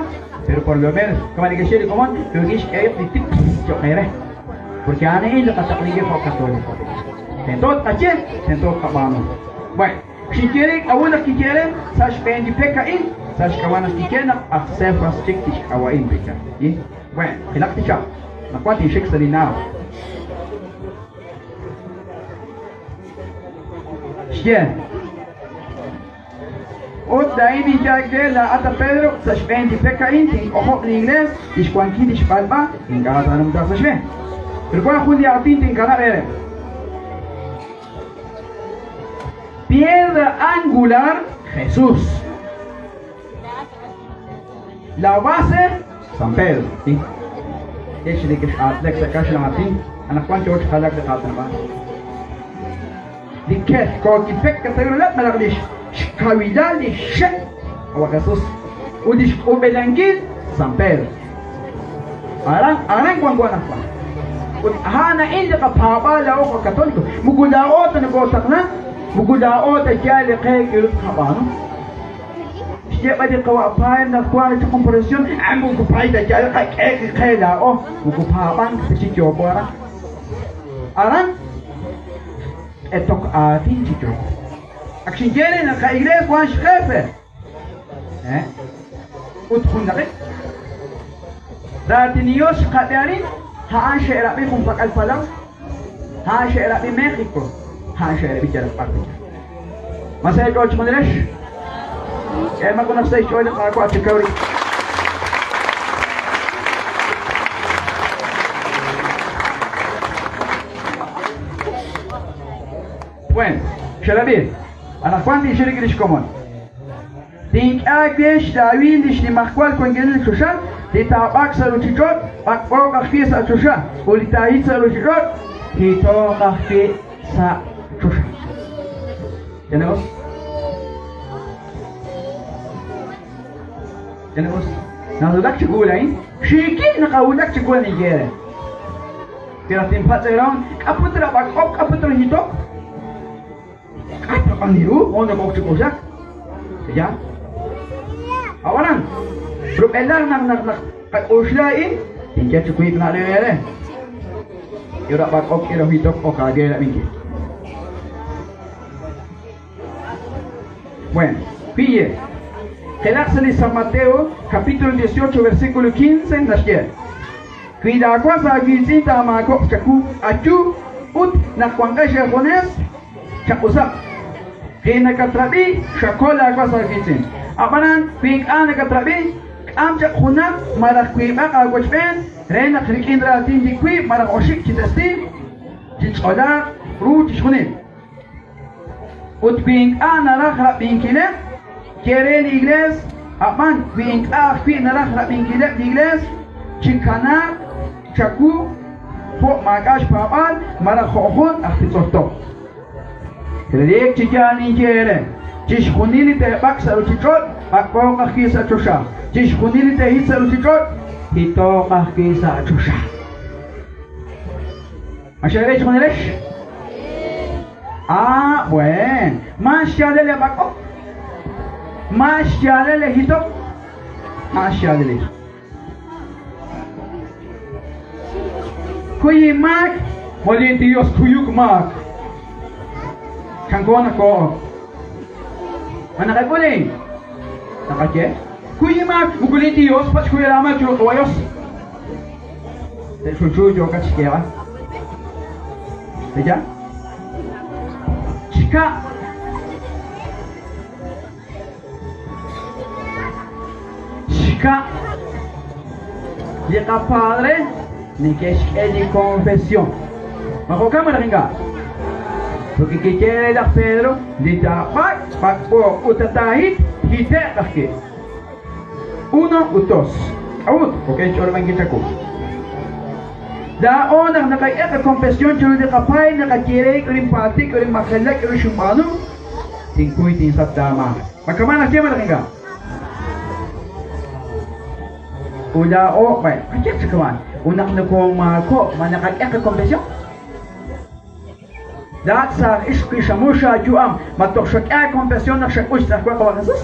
pero por lo menos, kama neke'xye li komon, yookin xk'eheb' li tips cho'q eere. Porque a'an a'in li qataqlankil jo' católico. Tento tqaye, tento tqab'aanu. Bueno, xinye re k'a'ut naq kiye re sa' xb'een li pek a'in, sa' xk'ab'a' naq kiye naq aj Cefas chik tixk'ab'a'in pecha. Bueno, qilaq tichaq. Naq wan tinxik sa' li naaw. Xye. Ut laa'in ninye aawe, laa'at a Pedro, sa' xb'een li pek a'in tink'ojob' li Iglees, li xwankil li xb'alb'a ink'a' taanumtaaq sa' xb'een. Pero wank jun li aatin tinkanab' eere. Piedra angular, Jesús. La base, San Pedro. Sí. Ex li kix'aatlek sa' kaxlan aatin, anaqwan yoo chi jalaak li qaatinob'aal. Li kelkookil pek katawileb' malaj li xkawilal li xxe' qawa' Jesús ut li xk'ub'elankil San Pedro. Aran aran wanko anaqwan. Ut a'an a'in li qapaab'aal laa'o jo' Católico. Moko laa'o ta nokootaqlan, moko laa'o ta yaal li qe k'aru tqab'aanu. Xyeeb'al li qawa' Paay naq wank chaq jun procesión, a moko paay ta yaal qak'e li qe laa'o, moko paab'ank ta chik yooko aran. Aran q'etok aatin chi yooko. Ak xinye re naq qa'iglees wank xjefe. Eh? Ut jun daqik. Raatin Dios xqab'i arin, a'an xe'rab'i junpak'al palaw, a'an xe'rab'i México, a'an xe'rab'i yalaq b'ar. Ma sa eech'ool chixjunilex? K'eemaq junaq sa' xch'ool li Qaawa' chi kaw rib'. Bueno, xerab'i, anaqwan tinxik rik'in li xkomon. Tink'e aawe xlaawil li xnimajwal wankilal li choxa, li taab'ak sa' ruuchich'och', b'ak'b'ooq ajwi' sa' choxa, ut li taahit sa' ruuchich'och', hitooq ajwi' sa' choxa. ¿Tenemos? ¿Tenemos? Nawulak chiwu laa'in, xiikil naqawulak chiwu ninye eere. Pero tinpatz' eeron, k'a' put ra b'ak'ok, k'a' put ra hitok? K'a' taqan li ru, o nak'ok chi k'oxlak. Ya. Ab'anan, rub'elaj naq naq naq qak'oxla a'in, tinye chi wiib' na'leb' eere. K'ira b'ak'ok, k'ira hitok, ok aawe rab'inkil. Bueno, pille. Qilaq sa' li San Mateo, capítulo 18, versículo 15, naxye. Wi laawas aawiitz'in taamaakob'q chawu, ayu ut naq wanqex eejunes, chaq'usaq. Wi nakatrab'i, xakol laawas aawiitz'in. Ab'anan, wi ink'a' nakatrab'i, k'am chaq junaq malaj wiib'aq aawochb'een re naq rik'in raatin li wiib' malaj oxib' chi testiiw chich'olaaq ru chixjunil. Ut wi ink'a' naraj rab'inkileb', ye re li Iklees, ab'an wi ink'a' ajwi' naraj rab'inkileb' li Iklees, chikanaaq chawu jo' maak'a' xpaab'aal malaj jo' jun aj titz'ol toj. Relik chi yaal ninye eere, chixjunil li teeb'ak' sa' ruuchich'och', b'ak'b'ooq ajwi' sa' choxa. Chixjunil li teehit sa' ruuchich'och', hitooq ajwi' sa' choxa. Ma xe'rab'i chixjunilex? Ah, bueno. Ma xyaalal li b'ak'ok? Ma xyaalal li hitok? Ma xyaalal li Kuy maak, molin Dios kuyuk maak. Chanko nako. Ma naqak'ul eh? Naqaye? Kuy inmaak, moko li Dios, patz' xkuy laamaak chiru Qawa' Dios. Te'xulchu yookat xyeeb'al. Ella? Xka. Xka. Li qapadre neke'xk'e li confesión. Ma jo'kan malaj ink'a'? Porque kiye re laj Pedro li taab'ak' b'ak'b'o ut taahit hite'q ajwi'. Uno ut dos. K'a'ut? Porque xch'olob'ankil chawu. Laa'o naq naqak'e qakonfesión chiru li qapaay naqaye re k'aru inpaalti, k'aru inmajelak, k'aru xinb'aanu, tinkuy tinsach laamaak. Ma kama'an naxye malaj ink'a'? Ut laa'o, bueno, qayehaq chi kama'an, ut naq nokoomaako', ma naqak'e qakonfesión? Laa'at saaj ixq wi xamux aayu'am, ma toj xak'e aakonfesión naq xak'ul xtz'ajwa Qawa' Jesus?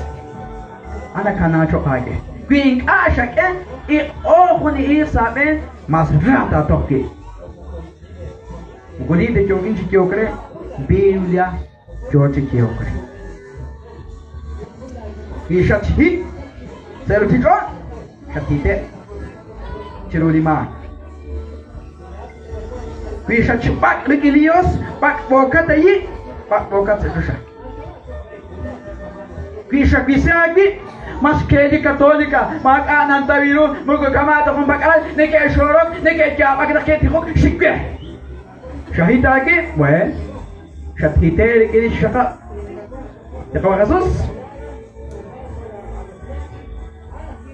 A nakana cho'q aawe. Wi ink'a' xak'e, iq'o jun li iiq sa' aab'een, mas ra taatoj wi'. Moko li ta yookin chi yehok re, Biblia yoo chi yehok re. Wi xatxhit sa' ruuchich'och', xathite' chiru li maak. Wi xatxb'ak' rik'in li Dios, b'ak'b'ookat ayi', b'ak'b'ookat sa' choxa. Wi xawisi aawib', mas ke li Katolika, maak'a' nantaw ru, moko kama' ta junpak'al, neke'xorok, neke'yaab'ak naq ke'tijok, xik we. Xahit aawib', bueno, xathite' rik'in li xxaqab' li Qawa' Jesus.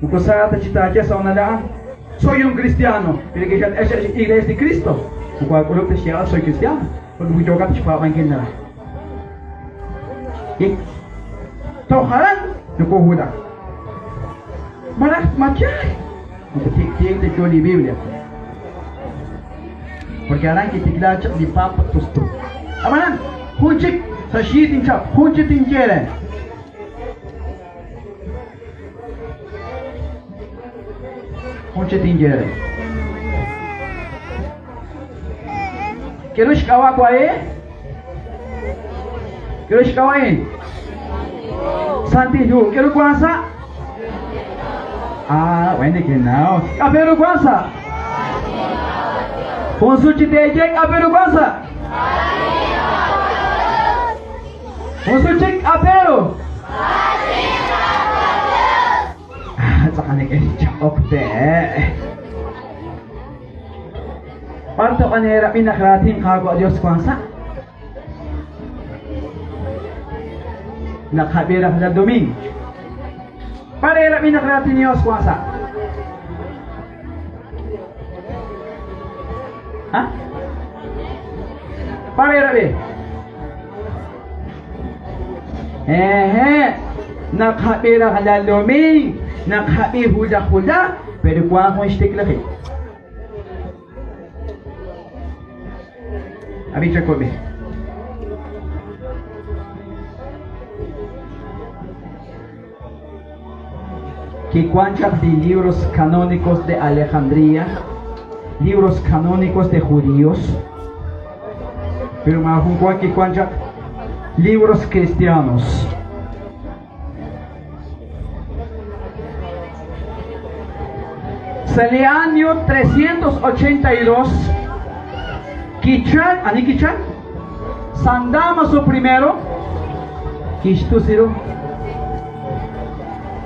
Moko sa ta chi taaye sa' honal a'an, Soy un cristiano. Pero que es iglesia de Cristo. Moko aak'ulub' ta xyeeb'al soy cristiano. Porque moko yookat xpaab'ankil naraj. Toj aran nokoohulak. Malaj ma yaal? Moko tik'ti'ik ta yo li Biblia. Porque aran kitiklaak chaq li Papa tustu. Ab'anan, jun chik sa' xyi tinchap, jun chik tinye re. Jun chik tinye re. K'aru xk'ab'a' wa'e? K'aru xk'ab'a' a'in? Santil Hu. K'aru wank sa'? Ah, bueno, nekenaw. K'aru wank sa'? Jun sut chi teeye k'aru wank sa'? Jun sut chik k'aru? Ah, tz'aqal neke'xchaq'ok pe. B'ar toq'an eerab'i naq raatin Qaawa' Dios wank sa'? Naqab'i rajlal domingo. B'ar eerab'i naq raatin Dios wank sa'? Ha? B'ar eerab'i? Ehe, naqab'i rajlal domingo, naqab'i wulaj wulaj, pero wank jun xtiklajik. Ab'i chakub'i. Kiwank chaq li libros canónicos de Alejandría, libros canónicos de judíos, pero maajun wa kiwank chaq libros cristianos. Sa' li año 382, kichal, ani kichal? San Damaso primero, kixtus ru.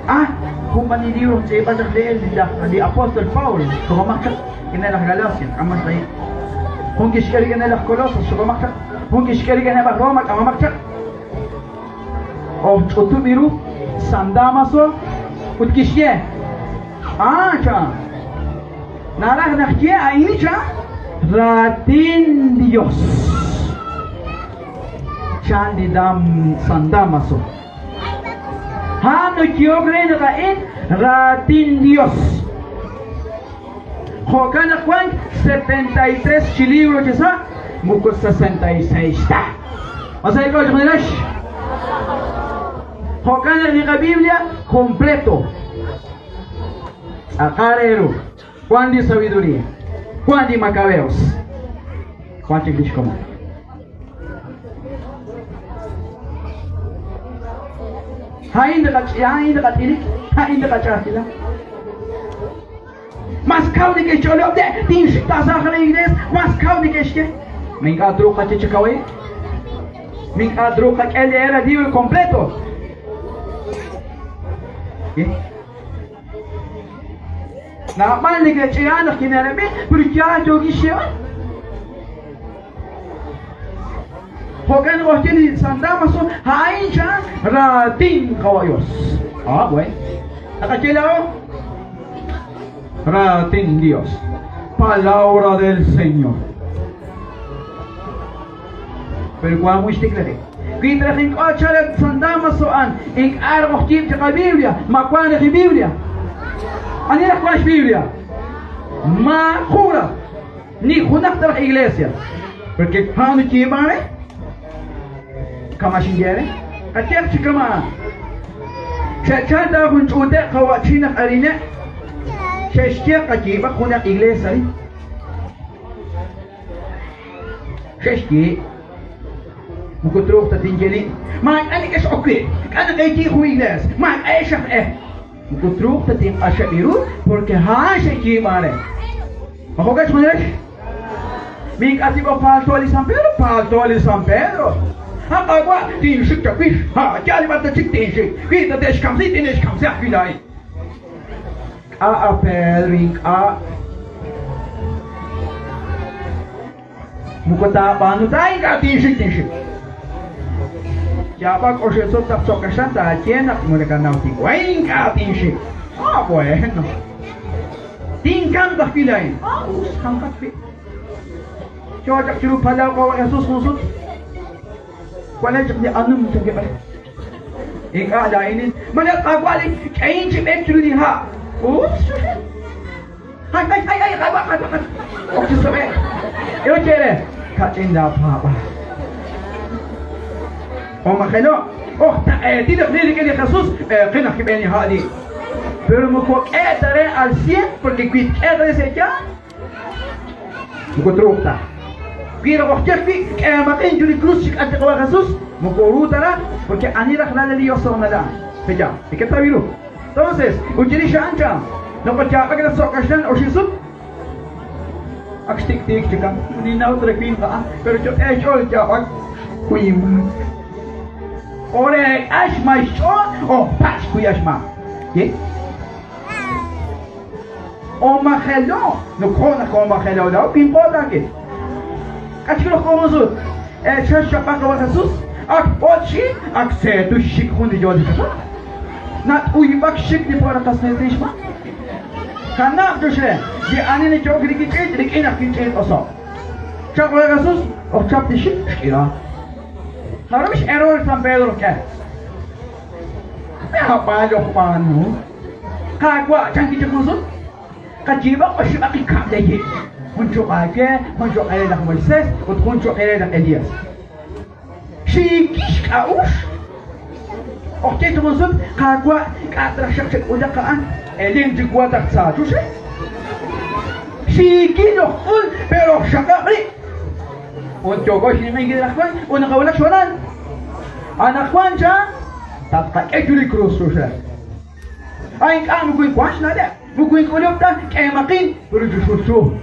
Ah, jun b'an li libro tz'iib'an chaq li li apóstol Pablo, xoqomaq chaq k'inel aj Galacia, k'amaq chaq. Jun kixk'e rik'inel aj Colosas, xoqomaq chaq. Jun kixk'e rik'ineb' aj Roma, k'amomaq chaq. Oj ch'utub' ru San Damaso ut kixye, Ah, cha, naraj naq ye a'in cha, raatin Dios. Chan li dam San Damaso. A'an nayehok re naq a'in raatin Dios. Jo'kan naq wank 73 chi libro chi sa', moko 66 ta. Ma sa' eech'ool chejunilex? Jo'kan naq li qaBiblia completo. Tz'aqal re ru. Wank li sabiduría. Wank li Macabeos. Wank chik li xkomon. A'in li qach'ilik. A'in li qach'a'ajkilal. Mas kaw neke'xch'olob' de tinxik taasaj la iglesia, mas kaw neke'xye. Ma ink'a' truuq qachichikawi? Ma ink'a' truuq qak'e leer el libro completo? Naab'al neke'ch'ihan naq kine'rab'i, pero yaal yookin xyeeb'al. Jo'kan naq oxye li San Damaso, a'in cha raatin Qawa' Dios. Ah, bueno. Naqaye laa'o raatin Dios. Palabra del Señor. Pero wan jun xtiklajik. Wi traj ink'a' chalet San Damaso an ink'a' raj ojyiib' chaq Biblia, ma wan raj Biblia. Ani raj wan xBiblia? Ma jura. Ni junaq ta raj iglesia. Porque ja'an yiib'an re kama xinye re. Qayehaq chi kama'an. Xe'chal ta jun ch'uute' qawa'chin naq arine' xe'xye qayiib'aq junaq iglesia arin. Xe'xye moko truuq ta tinye li maak'a' nekex'ok wi', k'a' naq eeyiib' jun iglesia, maak'a' ex aj e. Moko truuq ta tinq'axeb' ru porque a'an xe'yiib'an re. Ma jo'kan xjunex? Mi ink'a' tib'oq palto li San Pedro, palto li San Pedro. A Qaawa', tinxik chawix. Ha, yaal b'ar ta chik tinxik. Wi ta te'xkamsi, tine'xkamsi ajwi' laa'in. K'a' a Pedro ink'a'. Moko taab'aanu ta ink'a' tinxik tinxik. Yaab'ak oxe'sot taq tzokaxan taaye naq moko nakanaw tinwa ink'a' tinxik. Ah, bueno. Tinkamq ajwi' laa'in. Ah, us kamqat wi'. Yo chaq chiru palaw qawa' Jesus jun sut. Walay chaq li anum chankeb' Ink'a' laa'inin. Ma li Qaawa' li k'ehin chi b'eek chiru li ha'. Us chuxi. Ay, ay, ay, ay, Qaawa', Qaawa', Qaawa'. Ok chi sub'e'k. Yo chere, kach'in laa paab'aal. O majelo, oj taq'eetil naq li rik'in li Jesus, b'eeqin aj kib'een li ha' li. Pero moko k'e ta re al 100 porque wi tk'e re se yaal, moko truuq ta. Wi raj ojye wi k'eemaqin chu li cruz xik'at li Qawa' Jesus, moko ru ta raj, porque ani raj lal li Dios sonala. Peya, ¿y qué tabiru? Entonces, uchiri xa'an cha, noqochaab'ak naq so'kaxlan oxisut, ak xtiktiik chika, ninaw trakwin qa, pero yo xch'ool yaab'ak kuyima. Ore ax ma xch'ool o pax kuyax ma. ¿Qué? O majelo, no kona ko majelo daw pinqola ke. Kachkilo ko musut. E chash chapaka wa Jesus, ak ochi ak setu shik jun di yodi kasa. Nat uybak shik di para kasnetish ma. Kanap tushe, di ani ni chok riki chit riki nak chit oso. Chak wa Jesus, o chap di shik shkira. Maramish error San Pedro ke. Me ha pa yo pa no. Kagwa changi chak musut. Kajiba o shibaki kable Jun choqake, jun choqere laj Moisés, ut jun choqere laj Elías. Xikish k'a'ux. Ojye chumunsut qaqwa k'atraj xaq chak'ulaq qa'an elin chikwa taq tzachuxe. Xikin ojk'ul pero xaqab'ri. Un chokox ni laj Juan, un qawlak xwanan. Ana Juan cha tatqak'e chuli cruz chuxe. Ay k'a mukuy Juan xnale. Mukuy k'ulub ta k'emaqin pero chuxulchu.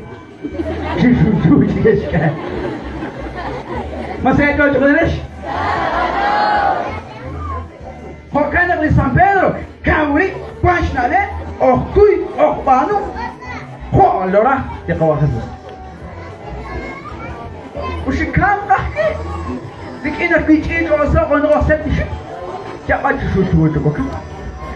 Chuxulchu chikexka. Masaya chokonesh. Jo'kan naq li San Pedro kawri Juan xnale ojkuy ojb'aanu jo' lora li Qawa' Jesus. Uxikam qajki rik'in ajwi' ch'iich' oso' qonqoseb' tixik yab'al chuxulchu chokoka.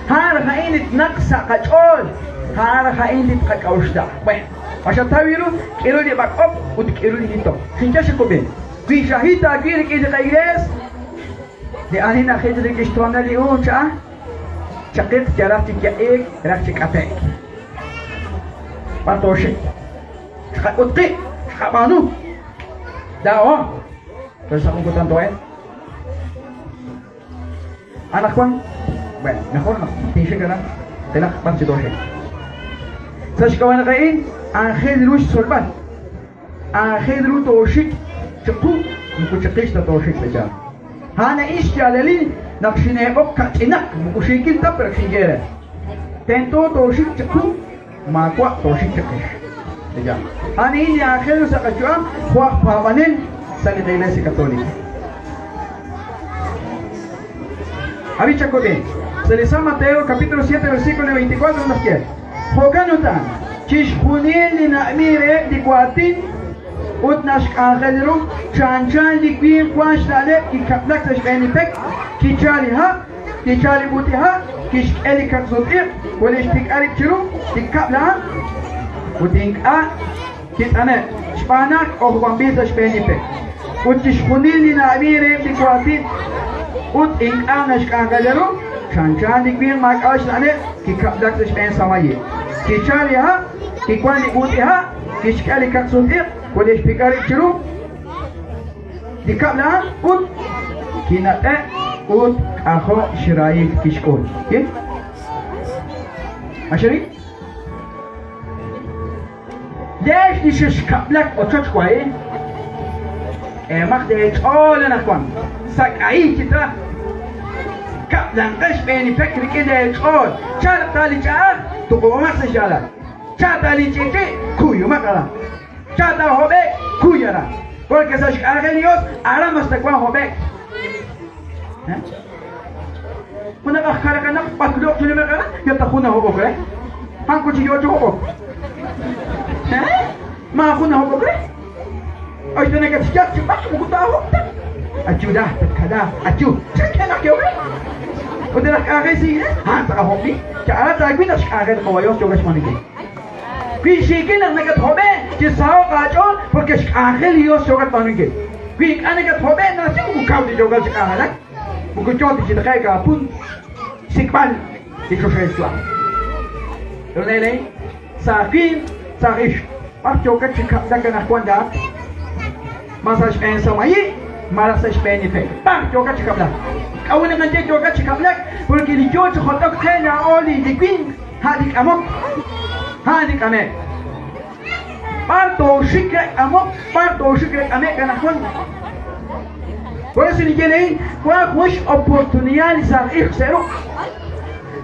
Har ja'in li tnaq sa' qach'ool har ja'in li tqak'a'uxla. Bueno, axatawiru k'iru li b'ak'ob' ut k'iru li hitok. Xincha xikub'in. Wi xajita wi rik'in li qa'iglees li ani najit rik'in xtoonal li ucha chaqiq yaraj chi ya'ik raj chi k'atek. Patoxik. Xqak'utqi, xqab'anu. Dao. Pero sa kung tanto eh. Anak Juan, bueno, mejor no. Tinxik na. Tilak pan si Dohe. Sa xkawan na kain, Angel Rush Solban. Angel Ru Toshik, Chaku, mukuchakish ta Toshik la Hana ish yalalin, naksinebok kachinak, mukushikil ta pero xingere. Tento tooxik chiqu, maawa' tooxik chiqix. Ani li aajel sa' qayu'am jo' aj paab'anel sa' li Iglesia Católica. Ab'i chakub'i. Sa' li San Mateo capítulo 7 versículo 24 naxye: Jo'kan utan, chixjunil li na'mi reheb' li waatin ut naxk'anjel ru, chanchan li winq wank xna'leb' kikab'lak sa' xb'een li pek, kichalk li hab', kichalk li b'ut'iha', kixk'e li kaqsut-iq' ut li xpik'a rib' chiru li kab'l a'an, ut ink'a' kit'ane'k, xb'aan naq k'ojob'anb'il sa' xb'een li pek. Ut chixjunil li na'ab'i reheb' li waatin ut ink'a' naxk'anjela ru, chanchan li winq maak'a' xna'leb' kikab'lak sa' xb'een samayi'. Kichalk li hab', kiwank li b'ut'iha', kixk'e li kaqsut-iq' ut li xpik'a rib' chiru li kab'l a'an ut kinat'e' ut k'ajo' xrahil kixk'ul. Axeri? Leex li xexkab'lak ochoch wahi', k'eemaq leech'ool anaqwan, sak'ahil chi ta, kab'lanqex xb'een li pek rik'in leech'ool, chalq ta li ch'a'aj, tuqub'omaq sa' xyaalal, chalq ta li ch'i'ch'i', kuyumaq aran, chalq ta hob'e'k, kuy aran, porque sa' xk'anjel li Yos aran mas tawanq hob'e'k. Junaq aj kalakanaq b'akloq chi numeq aran, yal ta jun nahob'ok re. Han chi yo chi hob'ok. Maajun nahob'ok re. Ay ta nakatxyaq chi b'aq moko taahob'ta. Ayuda, tatkala, ayu. Chankenaq kew re. Ut naq k'anjel sa' iglees, han taqahob'ni. Cha'ala taawil naq xk'anjel qawayos yoka xb'aanunkil. Wi xiikil naq nakathob'e' chi saho'q aach'ool porque xk'anjel li Dios yookat b'aanunkil. Wi ink'a' nakathob'e' naxye moko kaw ta yookat chi k'anjelak. Moko yoo ta chi taqe'k aapun xsik'b'al li choxahil yu'am. Ronele, saaj winq, saaj ixq, b'ar yookat chi kab'lak anaqwan laa'at? Ma sa' xb'een samayi' malaj sa' xb'een li pek? B'ar yookat chi kab'lak? K'a'ut naq naye yookat chi kab'lak? Porque li yoo chi jot'ok qe laa'o li li winq, a' li k'amok, a' li k'ame'k. B'ar tooxik re k'amok, b'ar tooxik re k'ame'k anaqwan? Por eso ninye le'in, wank jun x'oportunidad li saaj ixq sa' ruq'.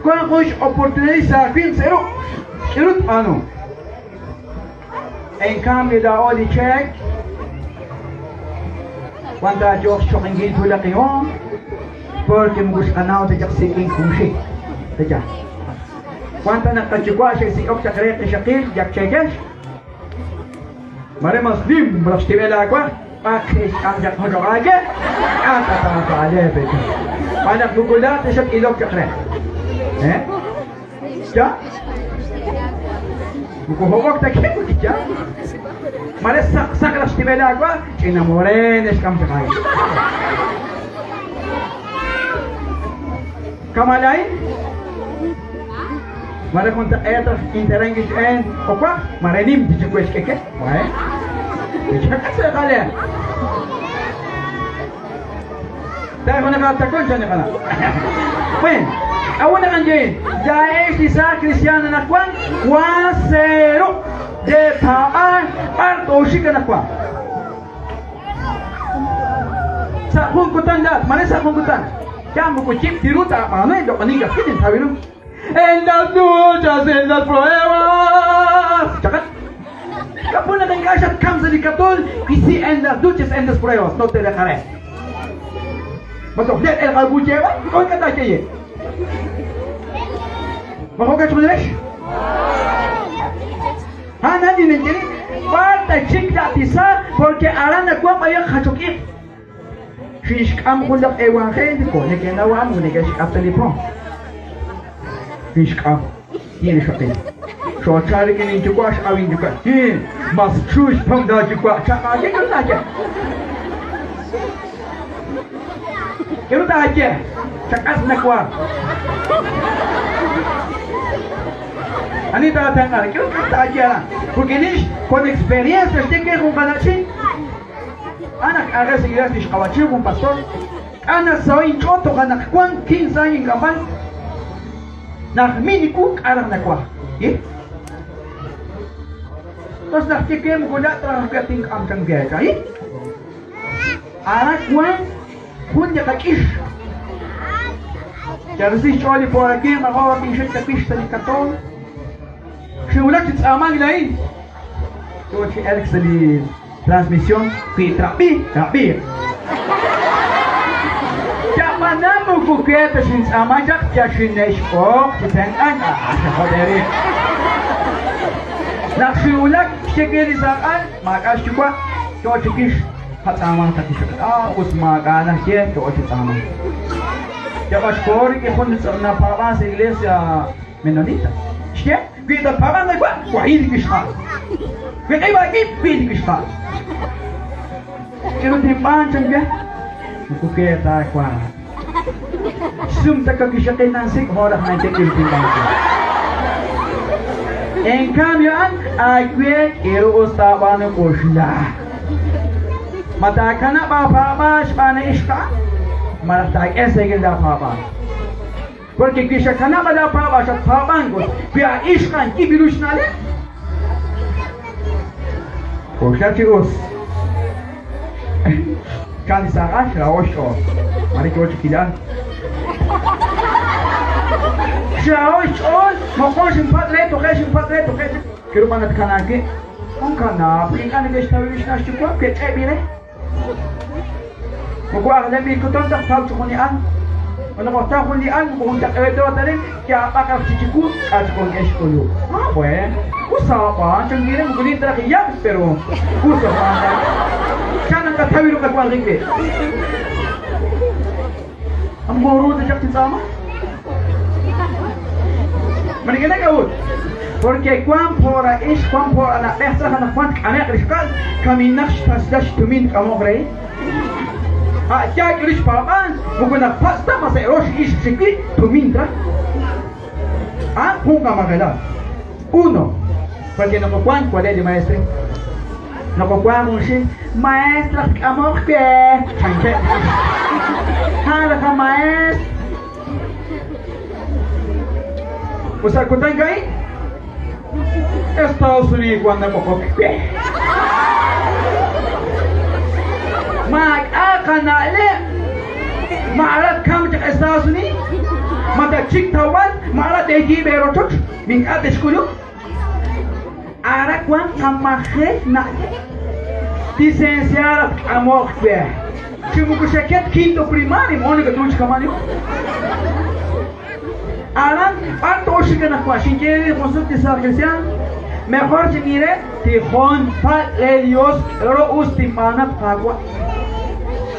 Wank jun x'oportunidad li saaj winq sa' ruq'. K'aru tb'aanu? En cambio laa'o li cheek, wan taayooq xchoqinkil tulaqihom, porque moko xqanaw ta chaq sik'ink junxil. Taya. Wan ta naq qayuwa' xe'sik'ok chaq re qixaqil yak cheekex. Mare mas nim malaj xtib'el aawaj, b'aq xe'xk'am chaq jochoq aawe, k'a' ta taab'aaleb' Xb'aan naq moko laa'at ta xat-ilok chaq re. Eh? Ya? Moko hob'ok ta ke, ya? Mare saq saq laj xtib'el aawaj, ch'ina morena xk'am chaq aawe. Kamalay? Mare juntaq'eet aj interan kixb'een okwaj, mare nim tichuwe xk'eke. Wae. Tichak'ase qale. Tayo nakatakon siya ni kana. Bueno, aún na kanjain. Ya es isa cristiano na kwan, 1-0 de paan, parto shika na kwan. Sa hungkutan lahat, mare sa hungkutan. Kaya mo kuchip tiruta, ano yung kaninga, kinin sabi no. En las luchas, en las pruebas. Chakat. Kapuna kang kashat kamsa di katol, isi en las luchas, en las pruebas, no te dejaré. Masok el qalbucheba, ikaw ka tayo. Mahogat mo nila? Ha, nani nangkini? Falta chikla tisa, porque arana kwa paya khachokir. Xixk'am jun laj evangélico, neke'nawam neke'xk'am telepon. Xixk'am, tiene xaqil. Xochari que ninyuwa x'awin yuwa. Hi, mas chush pam da yuwa. Chaqa, ¿qué k'aru taaye? K'aru taaye? Chak'as nakwa. Ani taatenq'an, k'aru taaye aran? Porque nix con experiencia xye que jun qana'chin. Anak k'anjel sa iglesia lix qawachin jun pastor. K'ana sahoy inch'ool toj anaqwan 15 años ink'amb'al. Naq miniku k'araj nakwa. ¿Y? Entonces naq ye moko la' traj tink'am chankecha. ¿Y? Ara wan jun li qak'ix. Yarisi xch'ool li po'rakin majo' kinxik chawix sa' li katoon. Xinwulak chi tz'aamank laa'in. Yo chi elk sa' li transmisión wi trab'i, trab'iiq. Yab'anan moko we ta xintz'aaman chaq yal xine'xb'oq chi tenq'ank. Ah, xajoderil. Naq xinwulak xye we li saaq'al, maak'a' xyuwa', yo chiwix qatz'aamank ta kixaq. Ah, us maak'a' naxye, yo chi tz'aamank. Yab'ax xkoho rik'in jun li napaab'ank sa' iglesia menonita. Xye, wi tatpaab'anq qayuwa', wahil li wixqa'al. Wi q'ib' aawib', wi li wixqa'al. K'aru tinb'aan chan we? Moko we ta wa. Xsum ta kawixaqil nansik' jo' raj nanke k'aru tinb'aan we. En cambio a'an aawe k'aru us taab'aanu k'oxla. Ma taakanab' aapaab'aal xb'aan li ixq a'an? Malaj taak'e xsahil laapaab'aal? Porque wi xakanab' laapaab'aal xatpaab'ank ut wi a ixq a'an yib' ru xna'leb', k'oxla chi us. Chan li saaj xraho' xch'ool. Mare yoo chi kilank. Xraho' xch'ool, moqon xinpatz' re, toje' xinpatz' re, toje' chik. K'aru b'an natkanaak wi'? Jun kanaab' ink'a' neke'xtaw ru xna' xyuwa' ke'ch'e'b'il re. Moko ajlanb'il kutan taq taw chi jun li al. Naqoxtaw jun li al moko juntaq'eeto ta rin yaab'aq aj chi chiwu k'a' chik wankeb' xk'ulub'. Ah, bueno. Us ab'an, chan wi' re moko nim ta raj iyaj, pero us ab'an. Chan naq naqataw ru qawanjik wi'. Am ru ta chaq chi tz'aama? Ma neke'nak k'a'ut? Porque wan po'ra'ix, wan po'ranab'ej tz'aj anaqwan tk'ame'q li xqal, kaminaq xtasla xtumin tk'amoq re. A' yaal k'aru xpaab'aal, moko naqpatz' ta ma sa' rox ixq chik wi' tumin tra. A'an jun qamajelal. Uno, porque nokowank wale' li maestre. Nokowank junxil, maestr aj tk'amoq we, chankeb'. A'an laj maestr. Ut sa' kutan a'in, Estados Unidos wan nab'oqok we. Maak'a' qana'leb'. Ma arat kam chaq Estados Unidos? Ma tatxik tawb'al? Ma arat teeyiib' eerochoch? Ink'a' texk'ulub'? Aran wank qamajel na'leb'. Licenciada tk'amoq we. Chi moko xaket quinto primario, mo'on nakatru chi kama'an yo. Aran b'ar tooxik anaqwan xinye re jun sut li saaj cristian, mejor chinye re tijon patz' re Dios k'aru us tinb'aanat Qaawa'.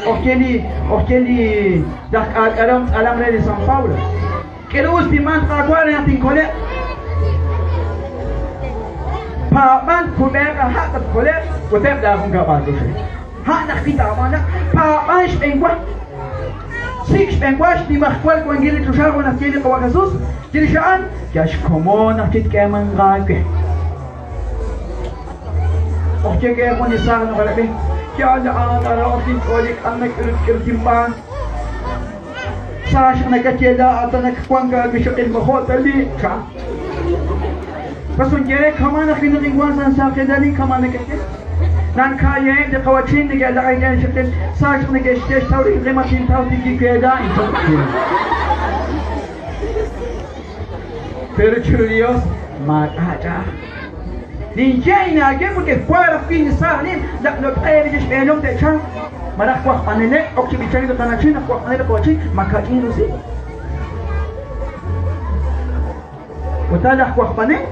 Ojye li ojye li laj k'aak'alehom tz'alam re li San Paulo. K'aru us tinb'aan Qaawa' re naq tinkole'q? Paab'an tkub'eeq aaha' tatkole'q ut eb' laajunkab'al toxe'k. Ha' naq wi taab'aanaq, paab'an xb'enwa. Sik' xb'enwa xnimajwal wankil li choxa jo' naxye li Qawa' Jesús. Chirix a'an, yal xkomon naq chitk'eemanq aawe. Ojye ke jun li saaj naqalab'i, yaal a'an naraho'k linch'ool li k'an nak'irut k'irut inb'aan. Sa xaq nakaye laa'at anaqwan aawixaqil mojo' ta li chan. Pasun ye kama' naq winaq inwan sa' saaqilal kama' nakaye. Nanka'yaheb' li qawa'chin neke'laq'ek ixaqil sa xaq neke'xye xtaw rik'in ma tintaw tinkiwe laa'in chan. Pero chiru Dios maak'a' ch'a'aj. Ninye inaawe porque fuera ajwi' li saaj nin laq'lotq'e li xb'eelom te'chalq. Malaj wajb'aneleb' ok chi b'ichank li qanachin naq wajb'anel li qawa'chin ma kach'in rusil. Ut laj wajb'anel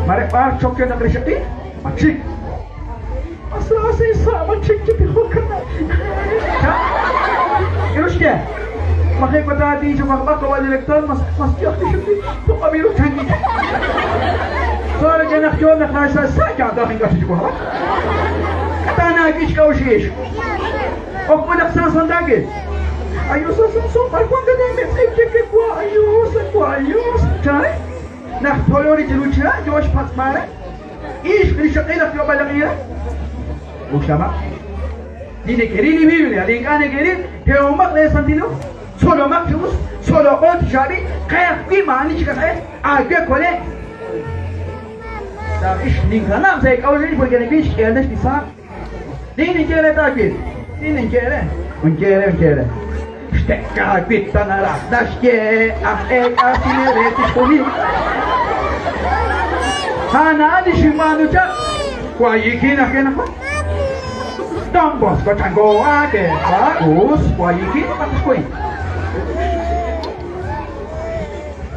mare b'ar chok naq rixaqil ma chik. Asa sa ma chik chi tijok kana. K'aru xye? Maje patati cho wajb'aq wa director mas mas yaj rixaqil toq'abiru changi. Sara ke naq yo naq sa sa ya da ink'a' chi wajb'aq. K'atana k'ix k'a'uxix. Ok naq san sandake. Ayos sa Samson, b'ar wank ke wa ayos wa ayos. Chay? Naq tolori chiru chira yo xpatz'b'al re. Ixq rixaqil aj yo'b'alaqira. Uxama. Li neke'ril li Biblia, li ink'a' neke'ril, tehomaq lee Santil Hu, tzolomaq chi us, tzoloq'o chi chaab'il, qe ajwi' maa'ani chik aj e, aawe kole'. Ix ninkanab' sa' eek'a'uxl porque nek'il xk'eeldex li saaj. Li ninye re taawil, li ninye re, unye re, unye re. Xte'kaawib' ta naraj naxye aj eek'asinel re chixjunil. A'an a'an li xinb'aanu chaq. Wayikin aj kenaqwan. Don Bosco chango ake us wayikin patxkuin.